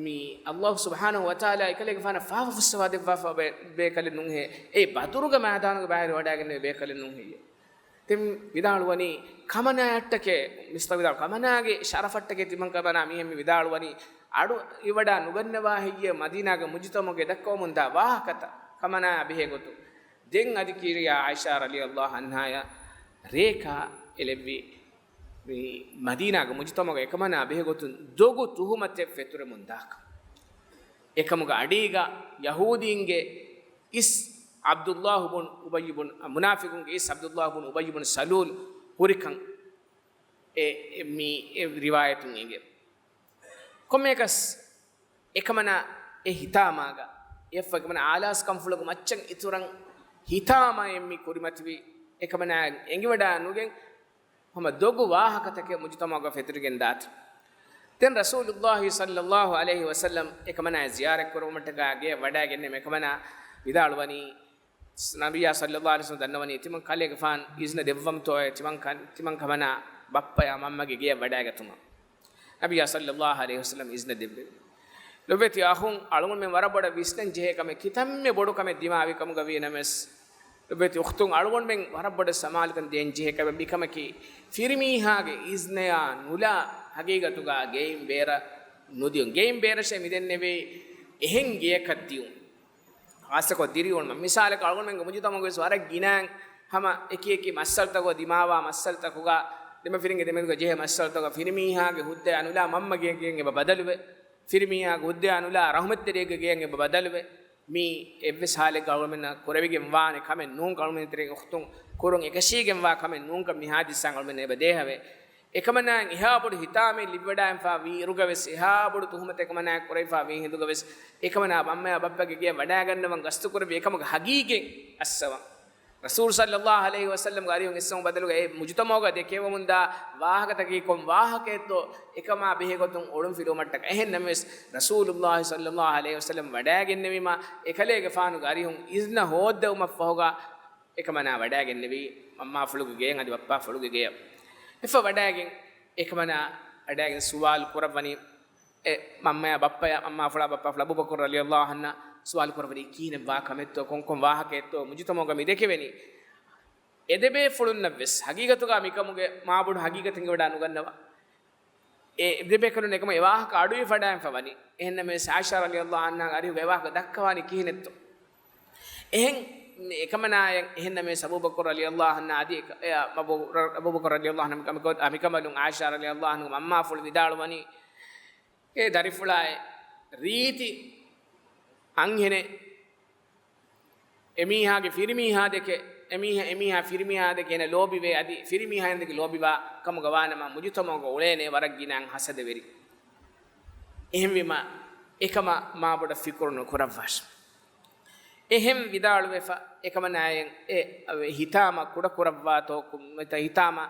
މި ﷲ ސުބްޙާނަހޫ ވަތަޢާލާ އެކަލޭގެފާނަށް ފާފަ ފުއްސަވާ ދެއްވާފަ ބޭ-، ބޭކަލެއް ނޫންހޭ. އެ ބަދުރުގެ މައިދާނުގަ ބައިވެރިވެވަޑައިގެންނެވި ބޭކަލެއް ނޫން ހެއްޔޭ؟ ތިމަން ވިދާޅުވަނީ ކަމަނާއަށްޓަކޭ، މިޞްޠަޙް ވިދާޅު ކަމަނާގެ ޝަރަފަށްޓަކޭ ތިމަން ކަމަނާ މިހެން މި ވިދާޅުވަނީ، އަޑު އިވަޑާ ނުގަންނަވާ ހެއްޔޭ މަދީނާގެ މުޖުތަމަޢުގަ ދައްކަވަމުންދާ ވާހަކަތައް ކަމަނާއާ ބެހޭ ގޮތުން. ދެން އަދި ކިރިޔާ ޢާއިޝާ ރަޟިޔަﷲ ޢަންހާޔަށް ރޭކާ އެޅެއްވި މި މަދީނާގެ މުޖުތަމަޢުގަ އެކަމަނާ ބެހޭގޮތުން ދޮގު ތުހުމަތެއް ފެތުރެމުން ދާކަން. އެކަމުގަ އަޑީގަ އިސް ޢަބްދުﷲ ބުން އުބައްޔު ބުން، މުނާފިޤުންގެ އިސް ޢަބްދުﷲ ބުން އުބައްޔު ބުން ސަލޫލް ހުރިކަން އެ، އެ، މި އެ ރިވާޔަތުން އެނގޭ. ކޮންމެއަކަސް އެކަމަނާ އެ ހިތާމާގަ އެއަށްފަހު އެކަމަނާ އާލާސް ކަންފުޅުގެ މައްޗަށް އިތުރަށް ހިތާމައިން މި ކުރިމަތިވީ. އެކަމަނާ އެނގިވަޑާ ނުގެން ހަމަ ދޮގު ވާހަކަތަކެއް މުޖުތަމަޢުގަ ފެތުރިގެން ދާތީ. ދެން ރަސޫލުﷲ ޞައްލަﷲ ޢަލައިހި ވަސައްލަމް އެކަމަނާ ޒިޔާރަތް ކުރުމަށްޓަކާ ގެޔަށް ވަޑައިގެންނެވި. އެކަމަނާ ވިދާޅުވަނީ، ނަބިއްޔާ ޞައްލަﷲ ޢަލައިހި ވަސައްލަމް ދަންނަވަނީ، ތިމަން ކަލޭގެފާނު އިޒްނަ ދެއްވަމުތޯއޭ ތިމަން ކަ-، ތިމަން ކަމަނާ ބައްޕަޔާ މަންމަގެ ގެޔަށް ވަޑައިގަތުމަށް. ނަބިއްޔާ ޞައްލަﷲ ޢަލައިހި ވަސައްލަމް އިޒްނަ ދެއްވެވި. ލޮބުވެތި އަޚުން، އަޅުގަނޑުމެން ވަރަށް ބޮޑަށް ވިސްނަން ޖެހޭ ކަމެއް، ކިތަންމެ ބޮޑު ކަމެއް ދިމާވި ކަމުގަ ވީ ނަމަވެސް، ލޮބުވެތި އުޚްތުން، އަޅުގަނޑުމެން ވަރަށް ބޮޑަށް ސަމާލުކަން ދޭން ޖެހޭ ކަމެއް މިކަމަކީ، ފިރިމީހާގެ އިޒްނަޔާ ނުލާ ހަގީގަތުގަ ގެއިން ބޭރަށް ނުދިޔުން. ގެއިން ބޭރަށޭ މިދެންނެވީ އެހެން ގެޔަކަށް ދިޔުން. ޚާއްޞަކޮށް ދިރިއުޅުމަށް. މިސާލަކަށް އަޅުގަނޑުމެންގެ މުޖުތަމަޢުގަވެސް ވަރަށް ގިނައިން ހަމަ އެކި އެކި މައްސަލަތަކުގަ ދިމާވާ މައްސަލަތަކުގަ، ދެމަފިރިންގެ ދެމެދުގަ ޖެހޭ މައްސަލަތަކުގަ ފިރިމީހާގެ ހުއްދަޔާ ނުލާ މަންމަ ގެޔަށް އެބަ ބަދަލުވެ، ފިރިމީހާގެ ހުއްދަޔާ ނުލާ ރަޙުމަތްތެރިއެއްގެ ގެޔަށް އެބަ ބަދަލުވެ، މީ އެއްވެސް ޙާލެއްގަ އަޅުގަނޑުމެންނަށް ކުރެވިގެން ވާނެ ކަމެއް ނޫން، އަޅުގަނޑުމެން ތެރޭގެ އުޚްތުން ކުރުން އެކަށީގެންވާ ކަމެއް ނޫންކަން މި ޙާދިސާއިން އަޅުގަނޑުމެން އެބަ ދޭހަވޭ. އެކަމަނާއަށް އެހާ ބޮޑު ހިތާމައެއް ލިބިވަޑާންފާ ވީ އިރުގަވެސް، އެހާ ބޮޑު ތުހުމަތެއް އެކަމަނާއަށް ކުރެވިފާ ވީ ހިނދުގަވެސް، އެކަމަނާ މަންމަޔާ ބައްޕަގެ ގެޔަށް ވަޑައިގަންނަވަން ގަސްތުކުރެއްވި އެކަމުގެ ހަގީގަތް އައްސަވަން. ރަސޫލު ޞައްލަﷲ ޢަލައިހި ވަސައްލަމްގެ އަރިހުން އެއްސަމު ބަދަލުގަ އެ މުޖުތަމަޢުގަ ދެކެވެމުންދާ ވާހަކަތަކީ ކޮން ވާހަކައެއްތޯ އެކަމާ ބެހޭގޮތުން އޮޅުންފިލުވުމަށްޓަކާ. އެހެން ނަމަވެސް، ރަސޫލުﷲ ޞައްލަﷲ ޢަލައިހި ވަސައްލަމް ވަޑައިގެންނެވީމާ، އެކަލޭގެފާނުގެ އަރިހުން އިޒްނަ ހޯއްދެވުމަށްފަހުގަ، އެކަމަނާ ވަޑައިގެންނެވީ މަންމާފުޅުގެ ގެޔަށް އަދި ބައްޕާފުޅުގެ ގެޔަށް. އެއަށްފަހު ވަޑައިގެން، އެކަމަނާ ވަޑައިގެން ސުވާލު ކުރައްވަނީ، އެ މަންމަޔާ ބައްޕަޔާ މަންމާފުޅާ ބައްޕާފުޅާ އަބޫބަކުރު ރަޟިޔަﷲ ޢަންހަށް ސުވާލު ކުރައްވަނީ، ކިހިނެއް ވާ ކަމެއްތޯ، ކޮންކޮން ވާހަކައެއްތޯ މުޖުތަމަޢުގަ މި ދެކެވެނީ؟ އެދެބޭފުޅުންނަށްވެސް ހަގީގަތުގަ މިކަމުގެ މާބޮޑު ހަގީގަތެއް އެބަ ނުގަންނަވާ. އެ އެދެބޭކަލުން އެކަމަށް އެ ވާހަކަ އަޑުއިވިފަޑާންފަ ވަނީ. އެހެންނަމަވެސް ޢާއިޝާ ރަޟިޔަﷲ ޢަންހާގެ އަރިހުގަ އެ ވާހަކަ ދައްކަވާނީ ކިހިނެއްތޯ؟ އެހެން އެކަމަނާއަށް އެހެންނަމަވެސް އަބޫބަކުރު ރަޟިޔަﷲ ޢަންހާ އަދި އެ، އެ، އަބޫ، އަބޫބަކުރު ރަޟިޔަﷲ ޢަންހު މިކަ-، މިކަ-، މިކަނބަލުން ޢާއިޝާ ރަޟިޔަﷲ ޢަންހާގެ މަންމާފުޅު ވިދާޅުވަނީ، އޭ ދަރިފުޅާއޭ، ރީތި އަންހެނެއް އެމީހާގެ ފިރިމީހާ ދެކެ، އެމީހާ، އެމީހާ ފިރިމީހާ ދެކެ އޭނަ ލޯބިވޭ، އަދި ފިރިމީހާ އޭނަ ދެކެ ލޯބިވާ ކަމުގަ ވާނަމަ، މުޖުތަމަޢުގަ އުޅޭނޭ ވަރަށް ގިނަ ހަސަދަވެރި. އެހެންވީމަ، އެކަމަށް މާބޮޑަށް ފިކުރު ނުކުރައްވާށި. އެހެން ވިދާޅުވެފަ، އެކަމަނާއަށް އެ ހިތާމަ ކުޑަކުރައްވާތޯ، ހިތާމަ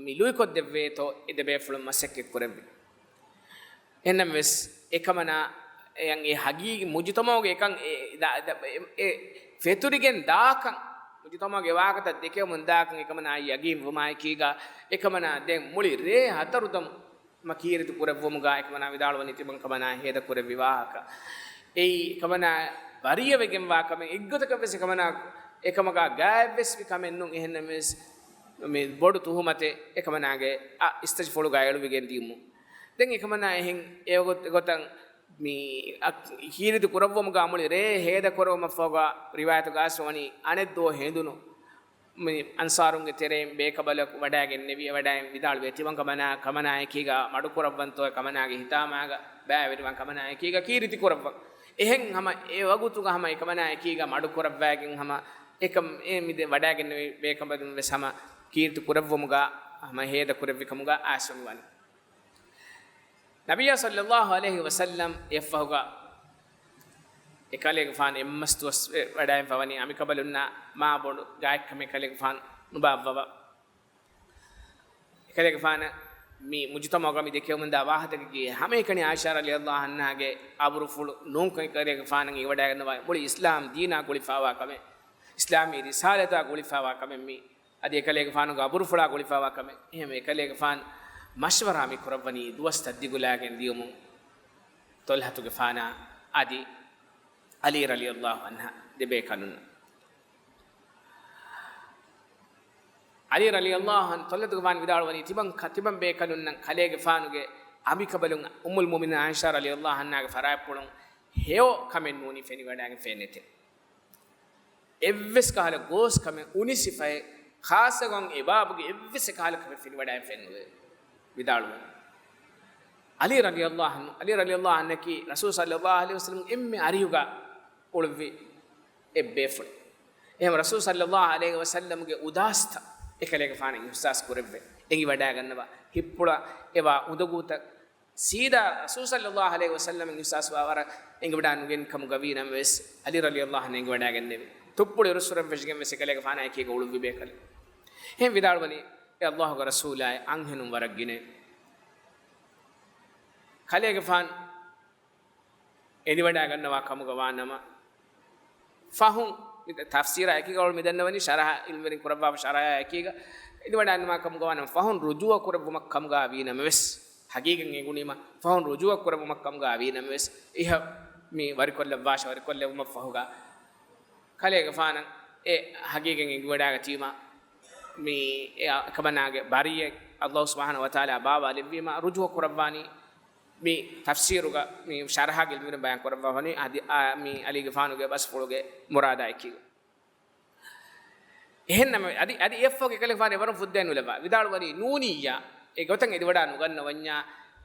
މި ލުއިކޮށްދެއްވޭތޯ، އެ ދެބޭފުޅުން މަސައްކަތް ކުރެއްވި. އެހެންނަމަވެސް، އެކަމަނާ އެ ހަގީގީ މުޖުތަމަޢުގެ އެކަން އެ، ދަ-، ދަ-، އެ، އެ ފެތުރިގެން ދާކަން، މުޖުތަމަޢުގެ ވާހަކަތައް ދެކެވެމުން ދާކަން އެކަމަނާ ޔަގީން ވުމާއެކީގަ، އެކަމަނާ ދެން މުޅި ރޭ ހަތަރު ދަމު މަ ކީރިތި ކުރެއްވުމުގަ އެކަމަނާ ވިދާޅުވަނީ ތިމަން ކަމަނާ ހޭދަ ކުރެއްވި ވާހަކަ. އެއީ އެކަމަނާ ބަރީއަވެގެންވާ ކަމެއް، އެއްގޮތަކަށްވެސް އެކަމަނާ އެކަމަކާ ގާތްވެސް ވި ކަމެއް ނޫން. އެހެންނަމަވެސް، މި ބޮޑު ތުހުމަތެއް އެކަމަނާގެ އަ އިސްތަށިފުޅުގަ އެޅުވިގެން ދިޔުމުން. ދެން އެކަމަނާ އެހެން އެގޮތަށް މި އަ ކީރިތި ކުރައްވުމުގަ މުޅި ރޭ ހޭދަ ކުރެއްވުމަށްފަހުގަ ރިވާޔަތުގަ އައިސްފަވަނީ އަނެއް ދުވަހު ހެނދުނު މި އަންޞާރުންގެ ތެރެއިން ބޭކަނބަލަކު ވަޑައިގެންނެވި، ވަޑައި ވިދާޅުވޭ، ތިމަން ކަމަނާ، ކަމަނާއެކީގަ މަޑުކުރައްވަންތޯ، ކަމަނާގެ ހިތާމާގަ ބައިވެރިވާން، ކަމަނާއެކީގަ ކީރިތި ކުރައްވަން. އެހެން ހަމަ އެ ވަގުތުގަ ހަމަ އެ ކަމަނާއެކީގަ މަޑުކުރައްވައިގެން ހަމަ އެކަމް އެ މި ދެ ވަޑައިގެންނެވި ބޭކަނބަލުން ވެސް ހަމަ ކީރިތި ކުރެއްވުމުގަ ހަމަ ހޭދަ ކުރެއްވި ކަމުގަ އައިސްފަވަނީ. ނަބިއްޔާ ޞައްލަﷲ ޢަލައިހި ވަސައްލަމް އެއަށްފަހުގަ އެކަލޭގެފާނު އެއްމަސް ދުވަސް ވެ-، ވަޑައިން ފަވަނީ އަނބިކަނބަލުންނާ މާ ބޮޑު ގާތްކަމެއް ކަލޭގެފާނު ނުބާއްވަވާ. އެކަލޭގެފާނަށް މި މުޖުތަމަޢުގަ މި ދެކެވެމުންދާ ވާހަކަތަކަކީ ހަމައެކަނި ޢާއިޝާ ރަޟިޔަﷲ ޢަންހާގެ އަބުރުފުޅު ނޫންކަން އެކަލޭގެފާނަށް އެވަޑައިގަންނަވާ މުޅި އިސްލާމް ދީނާ ގުޅިފައިވާ ކަމެއް، އިސްލާމީ ރިސާލަތާ ގުޅިފައިވާ ކަމެއް މީ. އަދި އެކަލޭގެފާނުގެ އަބުރުފުޅާ ގުޅިފައިވާ ކަމެއް. އެހެންވެ، އެކަލޭގެފާނު މަޝްވަރާ މި ކުރައްވަނީ ދުވަސްތައް ދިގުލާގެން ދިޔުމުން ޠަލްޙަތުގެފާނާ އަދި ޢަލީ ރަޟިޔަﷲ ޢަންހު ދެބޭކަލުންނަށް. ޢަލީ ރަޟިޔަﷲ ޢަންހު ޠަލްޙަތުގެފާނު ވިދާޅުވަނީ ތިމަން ކަ-، ތިމަން ބޭކަލުންނަށް ކަލޭގެފާނުގެ އަނބިކަނބަލުން އުއްމުލް މުއުމިނީން ޢާއިޝާ ރަޟިޔަﷲ ޢަންހާގެ ފަރާތްޕުޅުން ހެޔޮ ކަމެއް ނޫނީ ފެނިވަޑައިގެން ފެންނެތެ. އެއްވެސް ކަހަލަ ގޯސް ކަމެއް އުނި ސިފައެއް، ޚާއްޞަކޮށް އެ ބާބުގެ އެއްވެސް ކަހަލަ ކަމެއް ފެނިވަޑައިގެން ފެންނުވޭ ވިދާޅުވަނީ. ޢަލީ ރަޟިޔަﷲ ޢަންހު، ޢަލީ ރަޟިޔަﷲ ޢަންހަކީ ރަސޫލު ޞައްލަﷲ ޢަލައިހި ވަސައްލަމް އެންމެ އަރިހުގަ އުޅުއްވި އެއްބޭފުޅެއް. އެހެން ރަސޫލު ޞައްލަﷲ ޢަލައިހި ވަސައްލަމްގެ އުދާސްތައް އެކަލޭގެފާނަށް އިޙްސާސް ކުރެއްވެ، އެނގިވަޑައިގަންނަވާ، ހިތްޕުޅަށް އެވާ އުނދަގޫތައް ސީދާ ރަސޫލު ޞައްލައްލާހު ޢަލައިހި ވަސައްލަމަށް އިޙްސާސްވާވަރަށް އެނގިވަޑާނުގެން ކަމުގަވީ ނަމަވެސް، ޢަލީ ރަޟިޔައްލާހު ޢަންހު އެނގިވަޑައިގެންނެވި. ތުއްޕުޅި ރުއްސުރެން ފެށިގެން ވެސް އެކަލޭގެފާނާ އެކީގަ އުޅުއްވި ބޭކަލެއް. އެހެން ވިދާޅުވަނީ، އޭ ﷲ ގެ ރަސޫލާއޭ، އަންހެނުން ވަރަށް ގިނައޭ. ކަލޭގެފާނު އެދިވަޑައިގަންނަވާ ކަމުގަ ވާނަމަ، ފަހުން ތަފްސީރާ އެކީގަ އުޅު މި ދަންނަވަނީ، ޝަރަޙަ ޢިލްމުވެރިން ކުރައްވާފަ ޝަރަޙަ އެކީގަ އެދިވަޑައިގަންނަވާ ކަމުގަ ވާނަމަ، ފަހުން ރުޖޫޢަ ކުރެއްވުމަށް ކަމުގަ ވީ ނަމަވެސް، ޙަޤީޤަތް އެނގުނީމަ، ފަހުން ރުޖޫޢަ ކުރެއްވުމަށް ކަމުގަ ވީ ނަމަވެސް، އިހަށް މި ވަރިކޮށްލައްވާށޭ، ވަރިކޮށްލެއްވުމަށްފަހުގަ، ކަލޭގެފާނަށް އެ ޙަޤީޤަތް އެނގިވަޑައިގަތީމަ، މި އެ އެކަމަނާގެ ބަރީއެއް ﷲ ސުބްޙާނަހޫ ވަތަޢާލާ ބާވާލެއްވީމަ، ރުޖޫޢަ ކުރައްވާނީ. މި ތަފްސީރުގަ މި ޝަރަޙަގެ ޢިލްމުވެރިން ބަޔާން ކުރައްވާފަނީ، އަދި، އާ، މި ޢަލީގެފާނުގެ ބަސްފުޅުގެ މުރާދާ އެކީގަ. އެހެންނަމަ، އަދި، އަދި އެއަށްފަހު އެކަލޭގެފާނު އެވަރުން ފުއްދައެއް ނުލައްވާ. ވިދާޅުވަނީ ނޫނިއްޔާ، އެ ގޮތަށް އެދިވަޑާ ނުގަންނަވަންޏާ،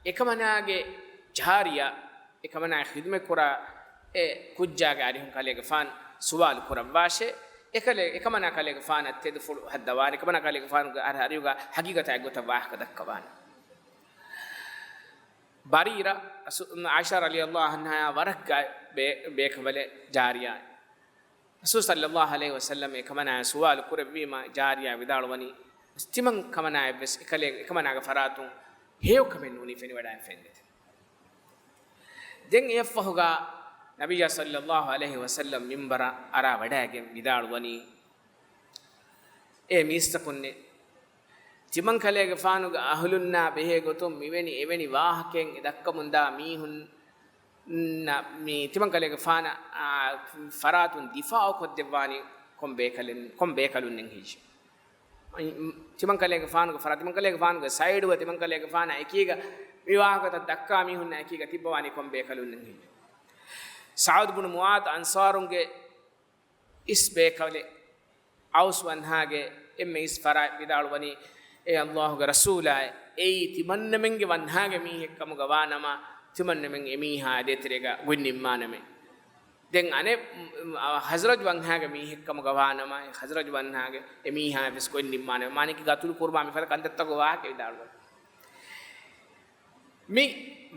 އެކަމަނާގެ ޖާރިޔާ، އެކަމަނާ ޚިދުމަތް ކުރާ އެ ކުއްޖާގެ އަރިހުން ކަލޭގެފާނު ސުވާލު ކުރައްވާށޭ. އެކަލޭ، އެކަމަނާ ކަލޭގެފާނަށް ތެދުފުޅު ހައްދަވާނެ. އެކަމަނާ ކަލޭގެފާނުގެ އަރި-، އަރިހުގަ ޙަޤީޤަތާ އެއްގޮތަށް ވާހަކަ ދައްކަވާނެ. ބަރީރަ، އަސު-، ޢާއިޝާ ރަޟިޔައްލާހު ޢަންހާއާ ވަރަށް ބޭ-، ބޭކަނބަލެއް ޖާރިޔާ. ރަސޫލު ޞައްލައްލާހު ޢަލައިހި ވަސައްލަމަ އެކަމަނާއަށް ސުވާލު ކުރެއްވީމަ، ޖާރިޔާ ވިދާޅުވަނީ، ތިމަން ކަމަނާއަށްވެސް އެކަލޭ-، އެކަމަނާގެ ފަރާތުން ހެޔޮކަމެއް ނޫނީ ފެނިވަޑައިން ފެންނެތެ. ދެން އެއަށްފަހުގަ ނަބިއްޔާ ޞައްލައްލާހު ޢަލައިހި ވަސައްލަމަ މިންބަރަށް އަރާ ވަޑައިގެން ވިދާޅުވަނީ، އޭ މީސްތަކުންނޭ! ތިމަން ކަލޭގެފާނުގެ އަހުލުންނާ ބެހޭ ގޮތުން މިވެނި އެވެނި ވާހަކައެއް ދައްކަމުންދާ މީހުން ނަ-، މި ތިމަން ކަލޭގެފާނަށް، އާ، ފަރާތުން ދިފާޢު ކޮށްދެއްވާނީ ކޮން ބޭކަލެއް-، ކޮން ބޭކަލުންނެއް ހެއްޔެވެ؟ ތިމަން ކަލޭގެފާނުގެ ފަރާތު، ތިމަން ކަލޭގެފާނުގެ ސައިޑުގަ ތިމަން ކަލޭގެފާނާ އެކީގަ މި ވާހަކަތައް ދައްކާ މީހުންނާ އެކީގަ ތިއްބަވާނީ ކޮން ބޭކަލުންނެއް ހެއްޔެވެ؟ ސަޢުދު ބުނު މުޢާޛު އަންޞާރުންގެ އިސް ބޭކަލެއް، އައުސް ވަންހާގެ އެންމެ އިސް ފަރާތް ވިދާޅުވަނީ، އޭ ﷲ ގެ ރަސޫލާއޭ، އެއީ ތިމަންނަމެންގެ ވަންހާގެ މީހެއް ކަމުގަ ވާނަމަ، ތިމަންނަމެން އެމީހާ ދޭތެރޭގަ ގޮތް ނިންމާނަމޭ. ދެން އަނެއް، އަ، ޚަޒްރަޖު ވަންހާގެ މީހެއް ކަމުގަ ވާނަމަ، އެ ޚަޒްރަޖު ވަންހާގެ އެމީހާ ވެސް ގޮތް ނިންމާނަމޭ. މާނައަކީ ގަތުލު ކުރުމާ މިފަދަ ކަންތައްތަކުގެ ވާހަކަ ވިދާޅުވަނީ. މި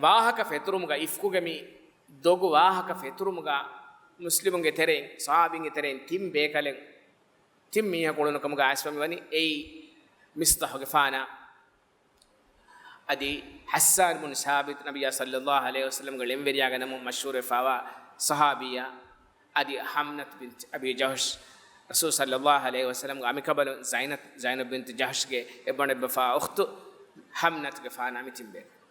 ވާހަކަ ފެތުރުމުގަ، އިފްކުގެ މި ދޮގު ވާހަކަ ފެތުރުމުގަ، މުސްލިމުންގެ ތެރެއިން، ޞަޙާބީންގެ ތެރެއިން ތިން ބޭކަލެއް، ތިން މީހަކު އުޅުނު ކަމުގަ އައިސްފަ މިވަނީ. އެއީ މިޞްޠާޙުގެފާނާ، އަދި ޙައްސާން ބުނު ސާބިތު، ނަބިއްޔާ ޞައްލައްލާހު ޢަލައިހި ވަސައްލަމްގެ ޅެންވެރިޔާގެ ނަމުން މަޝްހޫރުވެފަވާ ޞަޙާބީއާ، އަދި ޙަމްނަތު ބިންތު އަބީ ޖަޙްޝް، ރަސޫލު ޞައްލައްލާހު ޢަލައިހި ވަސައްލަމްގެ އަނބިކަނބަލުން ޒައިނަބް، ޒައިނަބް ބިންތު ޖަޙްޝްގެ އެއްބަނޑު އެއްބަފާ އުޚްތު ޙަމްނަތުގެފާނާ މި ތިން ބޭކަލުން.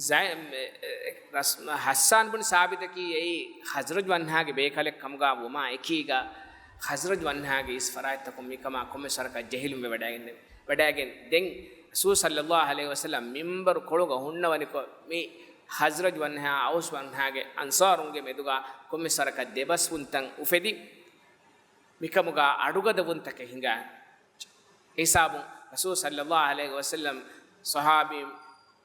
ޒައި-، އެ، އެ، ރަސް-، ޙައްސާން ބުނު ސާބިތަކީ އެއީ ޚަޒްރަޖް ވަންހާގެ ބޭކަލެއް ކަމުގަ ވުމާ އެކީގަ، ޚަޒްރަޖް ވަންހާގެ އިސް ފަރާތްތަކުން މިކަމާ ކޮންމެސް ވަރަކަށް ޖެހިލުންވެވަޑައިގެންނެވި. ވަޑައިގެން ދެން ރަސޫލު ޞައްލައްލާހު ޢަލައިހި ވަސައްލަމް މިންބަރު ކޮޅުގަ ހުންނަވަނިކޮށް، މި ޚަޒްރަޖް ވަންހާ އައުސް ވަންހާގެ އަންޞާރުންގެ މެދުގަ ކޮންމެސް ވަރަކަށް ދެބަސްވުންތައް އުފެދި، މިކަމުގަ އަޑުގަދަވުންތަކެއް ހިނގާ. ހިސާބުން ރަސޫލު ޞައްލައްލާހު ޢަލައިހި ވަސައްލަމް ޞަޙާބީން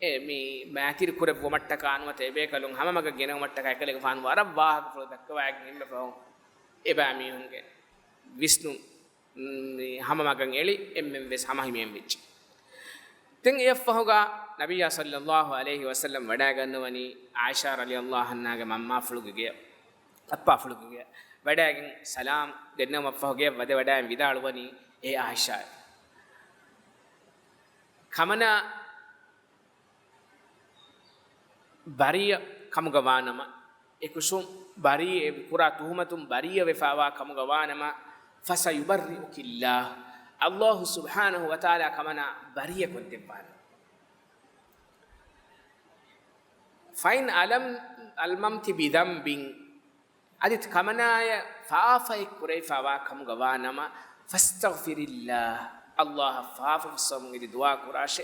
އެ މި މައިތިރި ކުރެއްވުމަށްޓަކާ ނުވަތަ އެބޭކަލުން ހަމަމަގަށް ގެނެވުމަށްޓަކާ އެކަލޭގެފާނު ވަރަށް ވާހަކަފުޅު ދައްކަވައިގެން އެންމެ ފަހުން އެބައިމީހުންގެ ވިސްނުން، މް، މި ހަމަމަގަށް އެޅި އެންމެން ވެސް ހަމަހިމޭން ވެއްޖެ. ދެން އެއަށްފަހުގަ ނަބިއްޔާ ޞައްލައްލާހު ޢަލައިހި ވަސައްލަމް ވަޑައިގަންނަވަނީ ޢާއިޝާ ރަޟިޔައްލާހު ޢަންހާގެ މަންމާފުޅުގެ ގެޔަށް، އައްޕާފުޅުގެ ގެޔަށް. ވަޑައިގެން ސަލާމް ދެންނެވުމަށްފަހު ގެޔަށް ވަދެ ވަޑައިގެން ވިދާޅުވަނީ، އޭ ޢާއިޝާ، ކަމަނާ ބަރީއަ ކަމުގަ ވާނަމަ، އެކުށުން ބަރީއެއް ކުރާ ތުހުމަތުން ބަރީއަ ވެފަވާ ކަމުގަ ވާނަމަ، فسيبرئك الله، ﷲ ސުބްޙާނަހު ވަތަޢާލާ ކަމަނާ ބަރީއަ ކޮށްދެއްވާނެ. فإن ألم-، ألممت بذنب، އަދި ކަމަނާޔަށް ފާފައެއް ކުރެވިފަވާ ކަމުގަ ވާނަމަ، فاستغفري الله، ﷲ އަށް ފާފަ ފުއްސަވަމުން އެދި ދުޢާ ކުރާށޭ.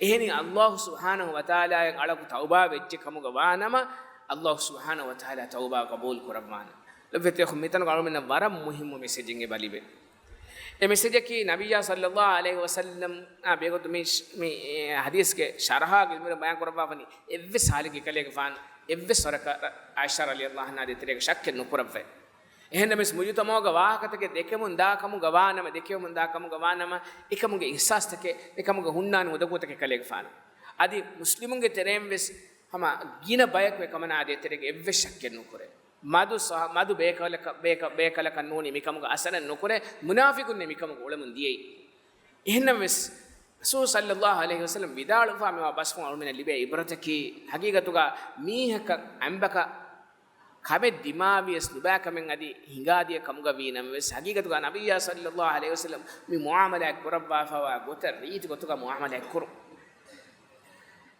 އެހެނީ ﷲ ސުބްޙާނަހު ވަތަޢާލާއަށް އަޅަކު ތައުބާ ވެއްޖެ ކަމުގަ ވާނަމަ، ﷲ ސުބްޙާނަހު ވަތަޢާލާ ތައުބާ ޤަބޫލު ކުރައްވާނެ. ލޮބުވެތި އަޚުން، މިތަނުގަ އަޅުމެންނަށް ވަރަށް މުހިއްމު މެސެޖެއް އެބަ ލިބޭ. އެ މެސެޖަކީ ނަބިއްޔާ ޞައްލައްލާހު ޢަލައިހި ވަސައްލަމް އާ ބެހޭގޮތުން މި، މި، އެ، ޙަދީޘްގެ ޝަރަޙާގެ އިލްމުވެރިން ބަޔާން ކުރައްވާފަނީ، އެއްވެސް ޙާލެއްގަ އެކަލޭގެފާނު އެއްވެސް ވަރަކަށް ޢާއިޝާ ރަޟިޔައްލާހު ޢަންހާ ދޭތެރޭގަ ޝައްކެއް ނުކުރައްވައެއް. އެހެންނަމަވެސް މުޖުތަމަޢުގަ ވާހަކަތަކެއް ދެކެމުން ދާ ކަމުގަ ވާނަމަ، ދެކެމުން ދާ ކަމުގަ ވާނަމަ، އެކަމުގެ އިޙްސާސްތަކެއް، އެކަމުގަ ހުންނާނެ އުނދަގޫތަކެއް އެކަލޭގެފާނު. އަދި މުސްލިމުންގެ ތެރެއިން ވެސް ހަމަ ގިނަ ބަޔަކު އެކަމަނާ އަދި އެތެރޭގަ އެއްވެސް ޝައްކެއް ނުކުރޭ. މަދު ސަ-، މަދު ބޭކަލަކަށް، ބޭކަ-، ބޭކަލަކަށް ނޫނީ މިކަމުގަ އަސަރެއް ނުކުރޭ، މުނާފިޤުންނޭ މިކަމުގަ އުޅެމުން ދިޔައީ. އެހެންނަމަވެސް، ރަސޫލު ޞައްލައްލާހު ޢަލައިހި ވަސައްލަމް ވިދާޅުވެފާ މިވާ ބަސްފުޅުން އަޅުމެންނަށް ލިބޭ އިބްރަތަކީ، ހަގީގަތުގަ މީހަކަށް އަނބަކަށް ކަމެއް ދިމާވިޔަސް ނުބައި ކަމެއް އަދި ހިނގާދިޔަ ކަމުގަ ވީ ނަމަވެސް، ހަގީގަތުގަ ނަބިއްޔާ ޞައްލައްލާހު ޢަލައިހި ވަސައްލަމް މި މުޢާމަލާތް ކުރައްވާފައިވާ ގޮތަށް ރީތި ގޮތުގަ މުޢާމަލާތް ކުރުން.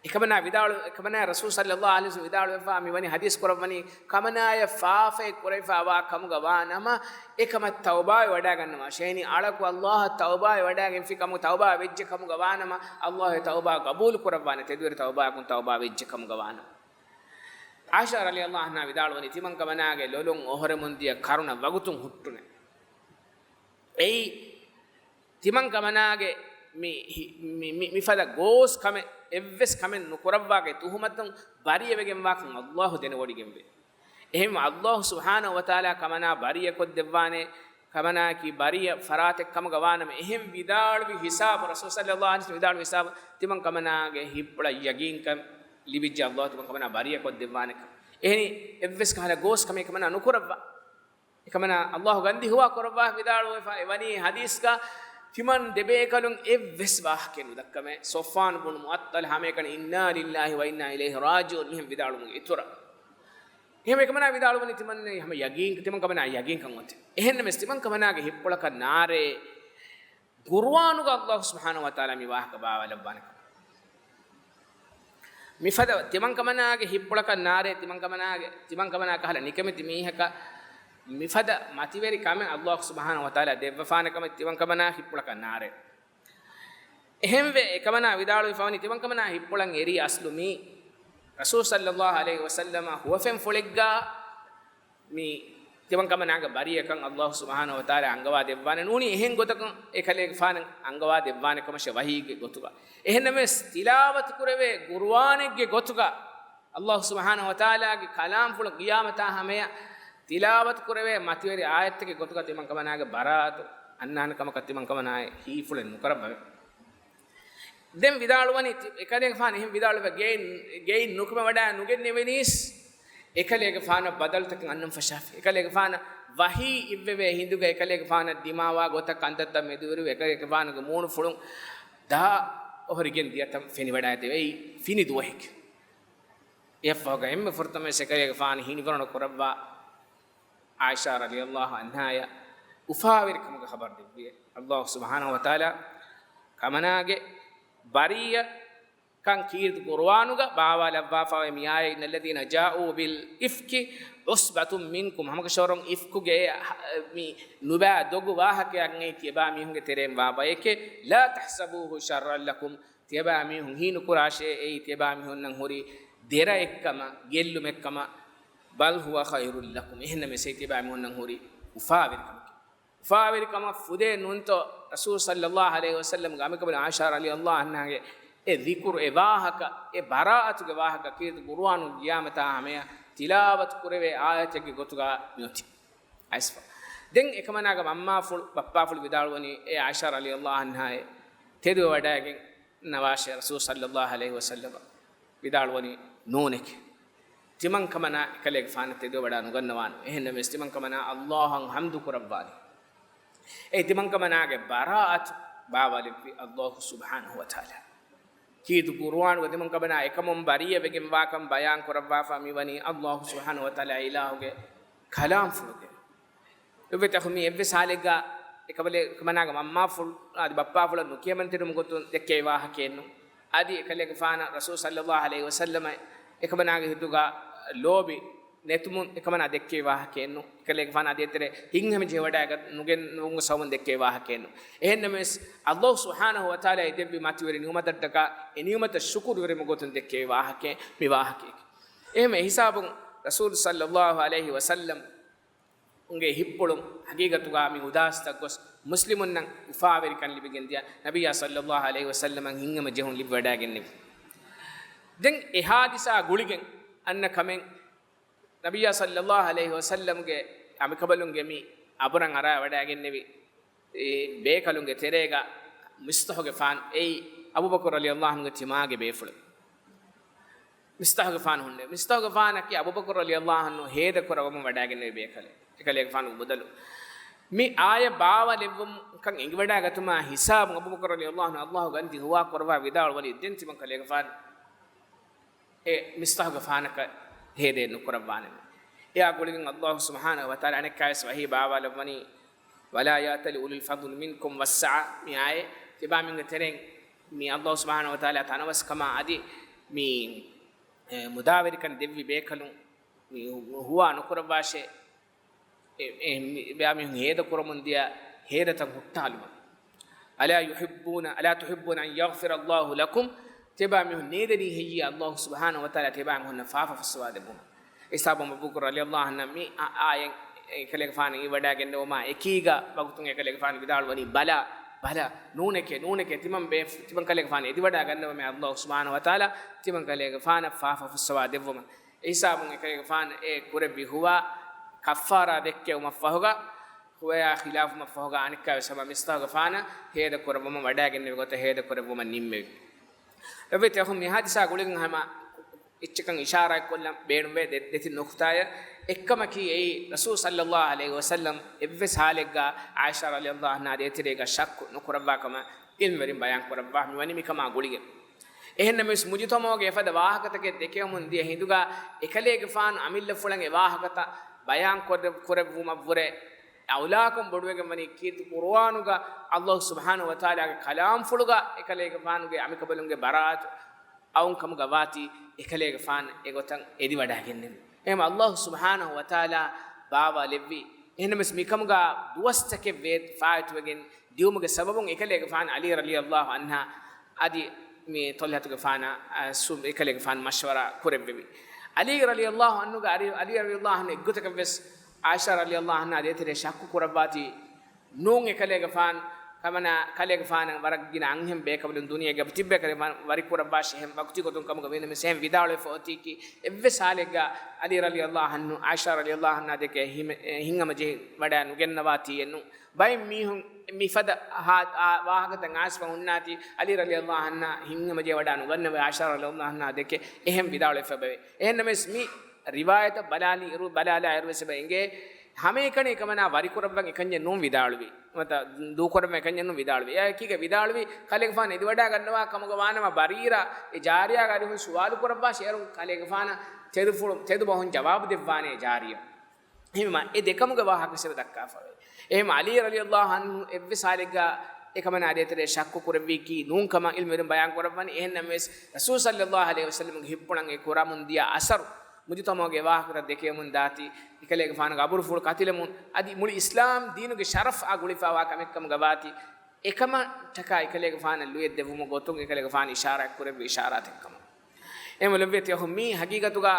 އެކަމަނާ ވިދާޅު، އެކަމަނާ ރަސޫލު ޞައްލައްލާހު ޢަލައިހި ވަސައްލަމް ވިދާޅުވެފާ މިވަނީ ޙަދީޘް ކުރައްވަނީ، ކަމަނާޔަށް ފާފައެއް ކުރެވިފާވާ ކަމުގަ ވާ ނަމަ، އެކަމަށް ތައުބާވެ ވަޑައިގަންނަވާށޭ. އެހެނީ އަޅަކު ﷲ އަށް ތައުބާވެ ވަޑައިގެންފި ކަމު، ތައުބާ ވެއްޖެ ކަމުގަ ވާ ނަމަ، ﷲ އެ ތައުބާ ޤަބޫލު ކުރައްވާނެ، ތެދުވެރި ތައުބާއަކުން ތައުބާ ވެއްޖެ ކަމުގަ ވާ ނަމަ. ޢާއިޝާ ރަޟިޔައްލާހު ޢަންހާ ވިދާޅުވަނީ، ތިމަން ކަމަނާގެ ލޮލުން އޮހޮރެމުން ދިޔަ ކަރުނަ ވަގުތުން ހުއްޓުނެ. އެއީ، ތިމަން ކަމަނާގެ މި، މި، މި، މި، މިފަދަ ގޯސް ކަމެއް، އެއްވެސް ކަމެއް ނުކުރައްވާގެ ތުހުމަތުން ބަރީއަވެގެންވާކަން ﷲ ދެނެވޮޑިގެންވޭ. އެހެން ﷲ ސުބްޙާނަހު ވަތަޢާލާ ކަމަނާ ބަރީއަކޮށްދެއްވާނެ، ކަމަނާއަކީ ބަރީއަ ފަރާތެއް ކަމުގަ ވާނަމަ، އެހެން ވިދާޅުވި ހިސާބު، ރަސޫލު ޞައްލައްލާހު ޢަލައިހި ވަސައްލަމް ވިދާޅުވި ހިސާބު، ތިމަން ކަމަނާގެ ހިތްޕުޅަށް ޔަގީންކަން ލިބިއްޖެ ﷲ ތިމަން ކަމަނާ ބަރީއަކޮށްދެއްވާނެކަން. އެހެނީ، އެއްވެސް ކަހަލަ ގޯސް ކަމެއް ކަމަނާ ނުކުރައްވާ. އެކަމަނާ ﷲ ގަންދިހުވާ ކުރައްވާ ވިދާޅުވެފަ އެވަނީ ޙަދީޘްގަ ތިމަން ދެބޭކަލުން އެއްވެސް ވާހަކައެއް ނުދައްކަމޭ. ޞަފްވާން ބުނު މުޢައްޠަލް ހަމައެކަނި، "އިންނާ ލިއްލާހި ވަ އިންނާ އިލައިހި ރާޖިޢޫން" މިހެން ވިދާޅުމުގެ އިތުރަށް. އެހެން އެކަމަނާ ވިދާޅުވަނީ ތިމަން ހަމަ ޔަގީން، ތިމަން ކަމަނާ ޔަގީންކަން އޮތެ. އެހެންނަމަވެސް ތިމަން ކަމަނާގެ ހިތްޕުޅަކަށް ނާރޭ ޤުރުއާނުގަ ﷲ ސުބްޙާނަހު ވަތަޢާލާ މި ވާހަކަ ބާވާލައްވާނެ ކަމަށް. މިފަދަ ތިމަން ކަމަނާގެ ހިތްޕުޅަކަށް ނާރޭ، ތިމަން ކަމަނާގެ، ތިމަން ކަމަނާ ކަހަލަ ނިކަމެތި މީހަކަށް މިފަދަ މަތިވެރި ކަމެއް ﷲ ސުބްޙާނަހު ވަތަޢާލާ ދެއްވަފާނެ ކަމެއް ތިމަން ކަމަނާ ހިތްޕުޅަކަށް ނާރޭ. އެހެންވެ، އެކަމަނާ ވިދާޅުވެފަވަނީ ތިމަން ކަމަނާ ހިތްޕުޅަށް އެރީ އަސްލު މީ ރަސޫލު ޞައްލައްލާހު ޢަލައިހި ވަސައްލަމަ ހުވަފެންފުޅެއްގާ މި ތިމަން ކަމަނާގެ ބަރީއަކަން ﷲ ސުބްޙާނަހު ވަތަޢާލާ އަންގަވާ ދެއްވާނެ ނޫނީ، އެހެން ގޮތަކަށް އެކަލޭގެފާނަށް އަންގަވާ ދެއްވާނެ ކަމަށެ ވަޙީގެ ގޮތުގަ. އެހެންނަމަވެސް، ތިލާވަތު ކުރެވޭ ޤުރުއާނެއްގެ ގޮތުގަ ﷲ ސުބްޙާނަހު ވަތަޢާލާގެ ކަލާމްފުޅު ޤިޔާމަތާ ހަމަޔަށް ތިލާވަތު ކުރެވޭ މަތިވެރި އާޔަތެއްގެ ގޮތުގަ ތިމަން ކަމަނާގެ ބަރާއަތު އަންނާނެ ކަމަކަށް ތިމަން ކަމަނާއެއް ހީފުޅެއް ނުކުރައްވަވޭ. ދެން ވިދާޅުވަނީ، ތި-، އެކަލޭގެފާނު އެހެން ވިދާޅުވެ ގެއިން، ގެއިން ނުކުމެވަޑައި ނުގެންނެވެނީސް، އެކަލޭގެފާނަށް ބަދަލުތަކެއް އަންނަން ފަށާފި. އެކަލޭގެފާނަށް ވަޙީ އިއްވެވޭ ހިނދުގަ އެކަލޭގެފާނަށް ދިމާވާ ގޮތަށް ކަންތައްތައް މެދުވެރިވެ، އެކަލޭގެފާނުގެ މޫނުފުޅުން ދާ އޮހޮރިގެން ދިޔަތަން ފެނިވަޑައިދެވޭ. އެއީ ފިނި ދުވަހެކެ. އެއަށްފަހުގަ އެންމެ ފުރަތަމަވެސް އެކަލޭގެފާނު ހިނިވަރުނަ ކުރައްވާ ޢާއިޝާ ރަޟިޔައްލާހު ޢަންހާޔަށް އުފާވެރިކަމުގެ ޚަބަރު ދެއްވި. ﷲ ސުބްޙާނަހު ވަތަޢާލާ ކަމަނާގެ ބަރީއަކަން ކީރިތި ޤުރުއާނުގަ ބާވާލައްވާފައި މި އާޔަތް، "إِنَّ الَّذِينَ جَاءُوا بِالْإِفْكِ عُصْبَةٌ مِّنكُمْ" ހަމަކަށަވަރުން އިފްކުގެ މި ނުބައި ދޮގު ވާހަކައަށް އެއީ ތިޔަބާ މީހުންގެ ތެރެއިން ވާ ބަޔެކޭ. "لَا تَحْسَبُوهُ شَرًّا لَكُمْ" ތިޔަބާމީހުން ހީނުކުރާށޭ، އެއީ ތިޔަބާމީހުންނަށް ހުރި ދެރައެއްކަމަށް، ގެއްލުމެއްކަމަށް، "بَلْ هُوَ خَيْرٌ لَكُمْ" އެހެންނަމަވެސް އެއީ ތިޔަބާމީހުންނަށް ހުރި އުފާވެރިކަމެކޭ. އުފާވެރިކަމަށް ފުދޭ ނޫންތޯ ރަސޫލު ޞައްލައްލާހު ޢަލައިހި ވަސައްލަމްގެ އަނބިކަނބަލުން ޢާއިޝާ ރަޟިޔައްލާހު ޢަންހާގެ އެ ޛިކުރު، އެ ވާހަކަ، އެ ބަރާއަތުގެ ވާހަކަ ކީރިތި ޤުރުއާނު ޤިޔާމަތާ ހަމަޔަށް ތިލާވަތު ކުރެވޭ އާޔަތެއްގެ ގޮތުގަ މިއޮތީ. އައިސްފަ. ދެން އެކަމަނާގެ މަންމާފުޅު، ބައްޕާފުޅު ވިދާޅުވަނީ، އޭ ޢާއިޝާ ރަޟިޔައްލާހު ޢަންހާއޭ، ތެދުވެވަޑައިގެން ނަވާށޭ. ރަސޫލު ޞައްލައްލާހު ޢަލައިހި ވަސައްލަމަ ވިދާޅުވަނީ، ނޫނެކޭ. ތިމަން ކަމަނާ އެކަލޭގެފާނަށް ތެދުވެވަޑައި ނުގަންނަވާނެ. އެހެންނަމަވެސް ތިމަން ކަމަނާ ﷲ އަށް ޙަމްދު ކުރައްވާނެ. އެއީ ތިމަން ކަމަނާގެ ބަރާއަތު ބާވާލެއްވި ﷲ ސުބްޙާނަހު ވަތަޢާލާ. ކީރިތި ޤުރުއާނުގަ ތިމަން ކަމަނާ އެކަމުން ބަރީއަވެގެންވާކަން ބަޔާން ކުރައްވާފަ މިވަނީ ﷲ ސުބްޙާނަހު ވަތަޢާލާ އިލާހުގެ ކަލާމްފުޅުގެ. އެއްވެތަ މި އެއްވެސް ހާލެއްގަ އެކަބަލެ-، އެކަމަނާގެ މަންމާފުޅު އަދި ބައްޕާފުޅަށް ނުކިޔަމަންތެރިވުމުގެ ގޮތުން ދެއްކެވި ވާހަކައެއްނު. އަދި އެކަލޭގެފާނަށް ރަސޫލު ޞައްލައްލާހު ޢަލައިހި ވަސައްލަމަ އެކަމަނާގެ ހިތުގަ ލޯބި ނެތުމުން އެކަމަނާ ދެއްކެވި ވާހަކައެއްނު. އެކަލޭގެފާނާ އަދި އެތެރެ ހިތްހަމަޖެހިވަޑައިގަ ނުގެން ނުވުމުގެ ސަބަބުން ދެއްކެވި ވާހަކައެއްނު. އެހެންނަމަވެސް، ﷲ ސުބްޙާނަހު ވަތަޢާލާ އެ ދެއްވި މަތިވެރި ނިޢުމަތަށްޓަކާ އެ ނިޢުމަތަށް ޝުކުރުވެރިވުމުގެ ގޮތުން ދެއްކެވި ވާހަކައެއް މި ވާހަކައެކޭ. އެހެން އެހިސާބުން ރަސޫލު ޞައްލައްލާހު ޢަލައިހި ވަސައްލަމް ގެ ހިތްޕުޅުން ހަގީގަތުގަ މި އުދާސްތައް ގޮސް މުސްލިމުންނަށް އުފާވެރިކަން ލިބިގެން ދިޔަ، ނަބިއްޔާ ޞައްލައްލާހު ޢަލައިހި ވަސައްލަމަށް ހިތްހަމަޖެހުން ލިބިވަޑައިގެންނެވި. ދެން އެ ހާދިސާ ގުޅިގެން އަންނަ ކަމެއް، ނަބިއްޔާ ޞައްލައްލާހު ޢަލައިހި ވަސައްލަމްގެ އަނބިކަނބަލުންގެ މި އަބުރަށް އަރާ ވަޑައިގެންނެވި، އެ ބޭކަލުންގެ ތެރޭގަ މިސްޠަޙުގެފާނު އެއީ އަބޫބަކުރު ރަޟިޔައްލާހު ޢަންހުގެ ތިމާގެ ބޭފުޅެއް. މިސްތާހުގެފާނު ހުންނެވި. މިސްތާހުގެފާނަކީ އަބޫބަކުރު ރަޟިޔަﷲ ޢަންހު ހޭދަ ކުރައްވަމުން ވަޑައިގެންނެވި ބޭކަލެއް. އެކަލޭގެފާނުގެ މުދަލު. މި އާޔަތް ބާވާލެއްވުމަށް އެނގިވަޑައިގަތުމާ ހިސާބުން އަބޫބަކުރު ރަޟިޔަﷲ ޢަންހު ﷲ ގަންތި ހުވާ ކުރައްވާ ވިދާޅުވަނީ ދެން ތިމަން ކަލޭގެފާނު އެ މިސްތާހުގެފާނަކަށް ހޭދައެއް ނުކުރައްވާނެ. އެއާ ގުޅިގެން ﷲ ސުބްޙާނަހޫ ވަތަޢާލާ އަނެއްކާވެސް ވަޙީ ބާވާލައްވަނީ، "ولا يأتل أولو الفضل منكم والسعة" މި އާޔަތް ތިބާމީހުންގެ ތެރެއިން މި ﷲ ސުބްޙާނަހޫ ވަތަޢާލާ ތަނަވަސްކަމާ އަދި މި، އެ، މުދާވެރިކަން ދެއްވި ބޭކަލުން މި ހުވާ ނުކުރައްވާށޭ. އެ، އެ، މި، ބައިމީހުން ހޭދަ ކުރަމުން ދިޔަ ހޭދަތައް ހުއްޓާލުމަށް. "ألا يحبون، ألا تحبون أن يغفر الله لكم؟" ތިބާމީހުން ނޭދެނީ ހެއްޔޭ ﷲ ސުބްޙާނަހޫ ވަތަޢާލާ ތިބާމީހުންނަށް ފާފަ ފުއްސަވާ ދެއްވުމަށް؟ އެހިސާބުން އަބޫބަކުރު ރަޟިޔަﷲ ޢަންހު މި އާ، އާޔަތް އެކަލޭގެފާނު އެނގިވަޑައިގެންނެވުމާ އެކީގަ ވަގުތުން އެކަލޭގެފާނު ވިދާޅުވަނީ، "ބަލާ، ބަލާ، ނޫނެކޭ، ނޫނެކޭ، ތިމަން ބޭ، ތިމަން ކަލޭގެފާނު އެދިވަޑައިގަންނަވަމޭ ﷲ ސުބްޙާނަހޫ ވަތަޢާލާ ތިމަން ކަލޭގެފާނަށް ފާފަ ފުއްސަވާ ދެއްވުމަށް." އެހިސާބުން އެކަލޭގެފާނު އެ ކުރެއްވި ހުވާ ކައްފާރާ ދެއްކެވުމަށްފަހުގަ، ހުވަޔާ ޚިލާފުމަށްފަހުގަ އަނެއްކާވެސް ހަމަ މިސްތާހުގެފާނަށް ހޭދަ ކުރައްވަމުން ވަޑައިގެންނެވި ގޮތަށް ހޭދަ ކުރެއްވުމަށް ނިންމެވި. އެއްވެތި އަޚުން މި ހާދިސާ ގުޅިގެން ހަމަ އެއްޗަކަށް އިޝާރާތްކޮށްލަން ބޭނުންވޭ ދެ، ދެތިން ނުކުތާއެއް. އެއްކަމަކީ އެއީ ރަސޫލު ޞައްލައްލާހު ޢަލައިހި ވަސައްލަމް އެއްވެސް ޙާލެއްގަ ޢާއިޝާ ރަޟިޔަﷲ ޢަންހާ ދޭތެރޭގަ ޝައްކު ނުކުރައްވާ ކަމަށް ޢިލްމުވެރިން ބަޔާން ކުރައްވާ މިވަނީ މިކަމާ ގުޅިގެން. އެހެންނަމަވެސް މުޖުތަމަޢުގެ އެފަދަ ވާހަކަތަކެއް ދެކެވެމުން ދިޔަ ހިނދުގަ އެކަލޭގެފާނު އަމިއްލަފުޅަށް އެ ވާހަކަތައް ބަޔާން ކުރެ، ކުރެއްވުމަށްވުރެ އައުލާކަން ބޮޑުވެގެން ވަނީ ކީރިތި ޤުރުއާނުގަ ﷲ ސުބްޙާނަހޫ ވަތަޢާލާގެ ކަލާމްފުޅުގަ އެކަލޭގެފާނުގެ އަނބިކަނބަލުންގެ ބަރާއަތު އައުން ކަމުގަ ވާތީ އެކަލޭގެފާނު އެގޮތަށް އެދިވަޑައިގެންނެވި. އެހެން ﷲ ސުބްޙާނަހޫ ވަތަޢާލާ ބާވާލެއްވި. އެހެންނަމަވެސް މިކަމުގަ ދުވަސްތަކެއް ވޭ ފާއިތުވެގެން ދިއުމުގެ ސަބަބުން އެކަލޭގެފާނު ޢަލީ ރަޟިޔަﷲ ޢަންހާ އަދި މި ޠަލްޙަތުގެފާނާ، އަ، ސު، އެކަލޭގެފާނު މަޝްވަރާ ކުރެއްވެވި. ޢަލީ ރަޟިޔަﷲ ޢަންހުގެ ޢަލީ، ޢަލީ ރަޟިޔަﷲ ޢަންހު އެއްގޮތަކަށްވެސް ޢާއިޝާ ރަޟިޔަﷲ ޢަންހާ ދޭތެރޭ ޝައްކު ކުރައްވާތީ ނޫން އެކަލޭގެފާނު، ކަމަނާ ކަލޭގެފާނަށް ވަރަށް ގިނަ އަންހެން ބޭކަނބަލުން ދުނިޔޭގަ ތިއްބޭ ކަލޭގެފާނު ވަރިކުރައްވާށޭ އެހެން ވަގުތީގޮތުން ކަމުގަ ވީނަމަވެސް އެހެން ވިދާޅުވެފަ އޮތީކީ އެއްވެސް ޙާލެއްގަ ޢަލީ ރަޟިޔަﷲ ޢަންހު ޢާއިޝާ ރަޟިޔަﷲ ޢަންހާ ދެކެ ހިމެ، ހިތްހަމަޖެހި ވަޑައި ނުގެންނަވާތީއެއްނު. ބައެއް މީހުން މިފަދަ ހާ، އާ، ވާހަކަތައް އައިސްފަ ހުންނާތީ، ޢަލީ ރަޟިޔަﷲ ޢަންހާ ހިތްހަމަޖެހި ވަޑައި ނުގަންނަވަ، ޢާއިޝާ ރަޟިޔަﷲ ޢަންހާ ދެކެ އެހެން ވިދާޅުވެފަ އެބަވޭ. އެހެންނަމަވެސް މި ރިވާޔަތަށް ބަލާލި އިރު، ބަލާލާ އިރުވެސް އެބަ އެނގޭ، ހަމައެކަނި އެކަމަނާ ވަރިކުރައްވަން އެކަންޏެއް ނޫން ވިދާޅުވީ. ނުވަތަ ދޫކުރައްވަން އެކަންޏެއް ނޫން ވިދާޅުވީ. އެއާ އެކީގަ ވިދާޅުވީ، ކަލޭގެފާނު އެދިވަޑައިގަންނަވާ ކަމުގަ ވާނަމަ ބަރީރާ އެ ޖާރިޔާގެ އަރިހުން ސުވާލު ކުރައްވާށޭ، އޭރުން ކަލޭގެފާނަށް ތެދުފުޅު، ތެދު ބަހުން ޖަވާބު ދެއްވާނެ ޖާރިޔާ. އެހެންވީމަ އެ ދެކަމުގެ ވާހަކަ ވެސް އެބަ ދައްކާފައެވެ. އެހެން ޢަލީ ރަޟިޔަﷲ ޢަންހު އެއްވެސް ޙާލެއްގަ އެކަމަނާ ދޭތެރޭ ޝައްކު ކުރެއްވީކީ ނޫން ކަމަށް ޢިލްމުވެރިން ބަޔާން ކުރައްވަނީ. އެހެންނަމަވެސް ރަސޫލު ޞައްލައްލާހު ޢަލައިހި ވަސައްލަމްގެ ހިތްޕުޅަށް އެ ކުރަމުން ދިޔަ އަސަރު މުޖުތަމަޢުގެ ވާހަކަތައް ދެކެވެމުން ދާތީ، އެކަލޭގެފާނުގެ އަބުރުފުޅު ކަތިލެމުން އަދި މުޅި އިސްލާމް ދީނުގެ ޝަރަފްއާ ގުޅިފައިވާ ކަމެއްކަމުގަ ވާތީ، އެކަމަށްޓަކާ އެކަލޭގެފާނަށް ލުޔެއް ދެއްވުމުގެ ގޮތުން އެކަލޭގެފާނު އިޝާރާތް ކުރެއްވި އިޝާރާތެއްކަމަށް. އެހެންވެ ލޮބުވެތި އަޚުން، މީ ހަގީގަތުގަ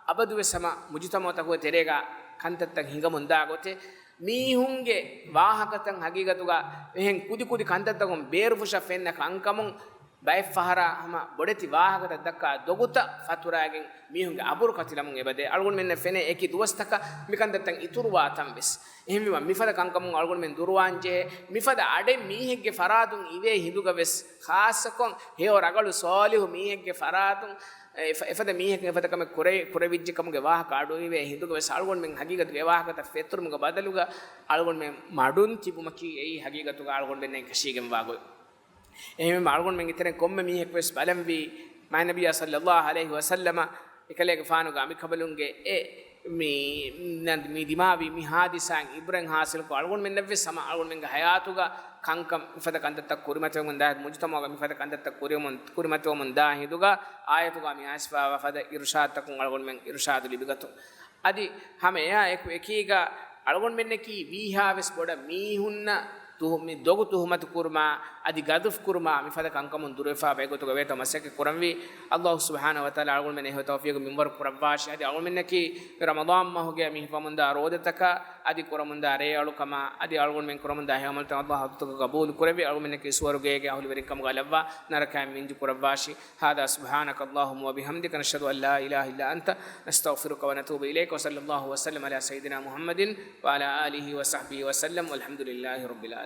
އަބަދުވެސް ހަމަ މުޖުތަމަޢުތަކުގެ ތެރޭގަ ކަންތައްތައް ހިނގަމުންދާ ގޮތެއް. މީހުންގެ ވާހަކަތައް ހަގީގަތުގަ އެހެން ކުދިކުދި ކަންތައްތަކުން ބޭރުފުށަށް ފެންނަ ކަންކަމުން ބައެއްފަހަރާ ހަމަ ބޮޑެތި ވާހަކަތައް ދައްކާ ދޮގުތައް ފަތުރައިގެން މީހުންގެ އަބުރު ކަތިލަމުން އެބަދޭ. އަޅުގަނޑުމެންނަށް ފެނޭ އެކި ދުވަސްތަކަށް މިކަންތައްތައް އިތުރުވާ ތަންވެސް. އެހެންވީމަ މިފަދަ ކަންކަމުން އަޅުގަނޑުމެން ދުރުވާންޖެހޭ. މިފަދަ އަޑެއް މީހެއްގެ ފަރާތުން އިވޭ ހިނދުގަވެސް، ޚާއްޞަކޮށް ހެޔޮ ރަގަޅު ޞާލިޙު މީހެއްގެ ފަރާތުން އެ، އެފަދަ މީހަކު އެފަދަ ކަމެއް ކުރެ، ކުރެވިއްޖެ ކަމުގެ ވާހަކަ އަޑުއިވޭ ހިނދުގަވެސް އަޅުގަނޑުމެން ހަގީގަތުގެ އެ ވާހަކަތައް ފެތުރުމުގެ ބަދަލުގަ އަޅުގަނޑުމެން މަޑުން ތިބުމަކީ އެއީ ހަގީގަތުގަ އަޅުގަނޑުމެންނަށް އެކަށީގެންވާ ގޮތް. އެހެންވީމަ އަޅުގަނޑުމެންގެ ތެރެއިން ކޮންމެ މީހަކުވެސް ބަލަންވީ، މާތް ނަބިއްޔާ ޞައްލައްލާހު ޢަލައިހި ވަސައްލަމަ އެކަލޭގެފާނުގެ އަނބިކަނބަލުންގެ އެ މި، މި ދިމާވި މި ހާދިސާއިން ޢިބްރަތް ޙާޞިލުކޮށް، އަޅުގަނޑުމެންނަށްވެސް ހަމަ އަޅުގަނޑުމެންގެ ޙަޔާތުގަ ކަންކަން މިފަދަ ކަންތައްތައް ކުރިމަތިވަމުން ދާ، މުޖުތަމަޢުގަ މިފަދަ ކަންތައްތައް ކުރިމަތިވަމުން، ކުރިމަތިވަމުން ދާ ހިނދުގަ އާޔަތުގަ މި އައިސްފާވާ ފަދަ އިރުޝާދުތަކުން އަޅުގަނޑުމެން އިރުޝާދު ލިބިގަތުން. އަދި ހަމަ އެއާ އެކު އެކީގަ އަޅުގަނޑުމެންނަކީ ވީހާވެސް ބޮޑަށް މީހުންނަށް ތުހު، މި ދޮގު ތުހުމަތު ކުރުމާ، އަދި ގަދަފް ކުރުމާ، މިފަދަ ކަންކަމުން ދުރުވެފާ ބައެއްގޮތުގަ ވޭތޯ މަސައްކަތް ކުރަންވީ. ﷲ ސުބްޙާނަހޫ ވަތަޢާލާ އަޅުގަނޑުމެން އެހެން ތައުފީޤު މިންވަރު ކުރައްވާށި. އަދި އަޅުގަނޑުމެންނަކީ މި ރަމަޟާން މަހުގެ މި ހިފަމުންދާ ރޯދަތަކާ، އަދި ކުރަމުންދާ ރޭއަޅުކަމާ، އަދި އަޅުގަނޑުމެން ކުރަމުންދާ ހެޔޮ ޢަމަލުތައް ﷲ ޙަޟްރަތުގަ ޤަބޫލު ކުރެވި، އަޅުގަނޑުމެންނަކީ ސުވަރުގޭގެ އަހުލުވެރިން ކަމުގަ ލައްވާ، ނަރަކައިން މިންޖު ކުރައްވާށި. هذا سبحانك اللهم وبحمدك نشهد أن لا إله إلا أنت نستغفرك ونتوب إليك وصلى الله وسلم على سيدنا محمد وعلى آله وصحبه وسلم والحمد لله رب العالمين.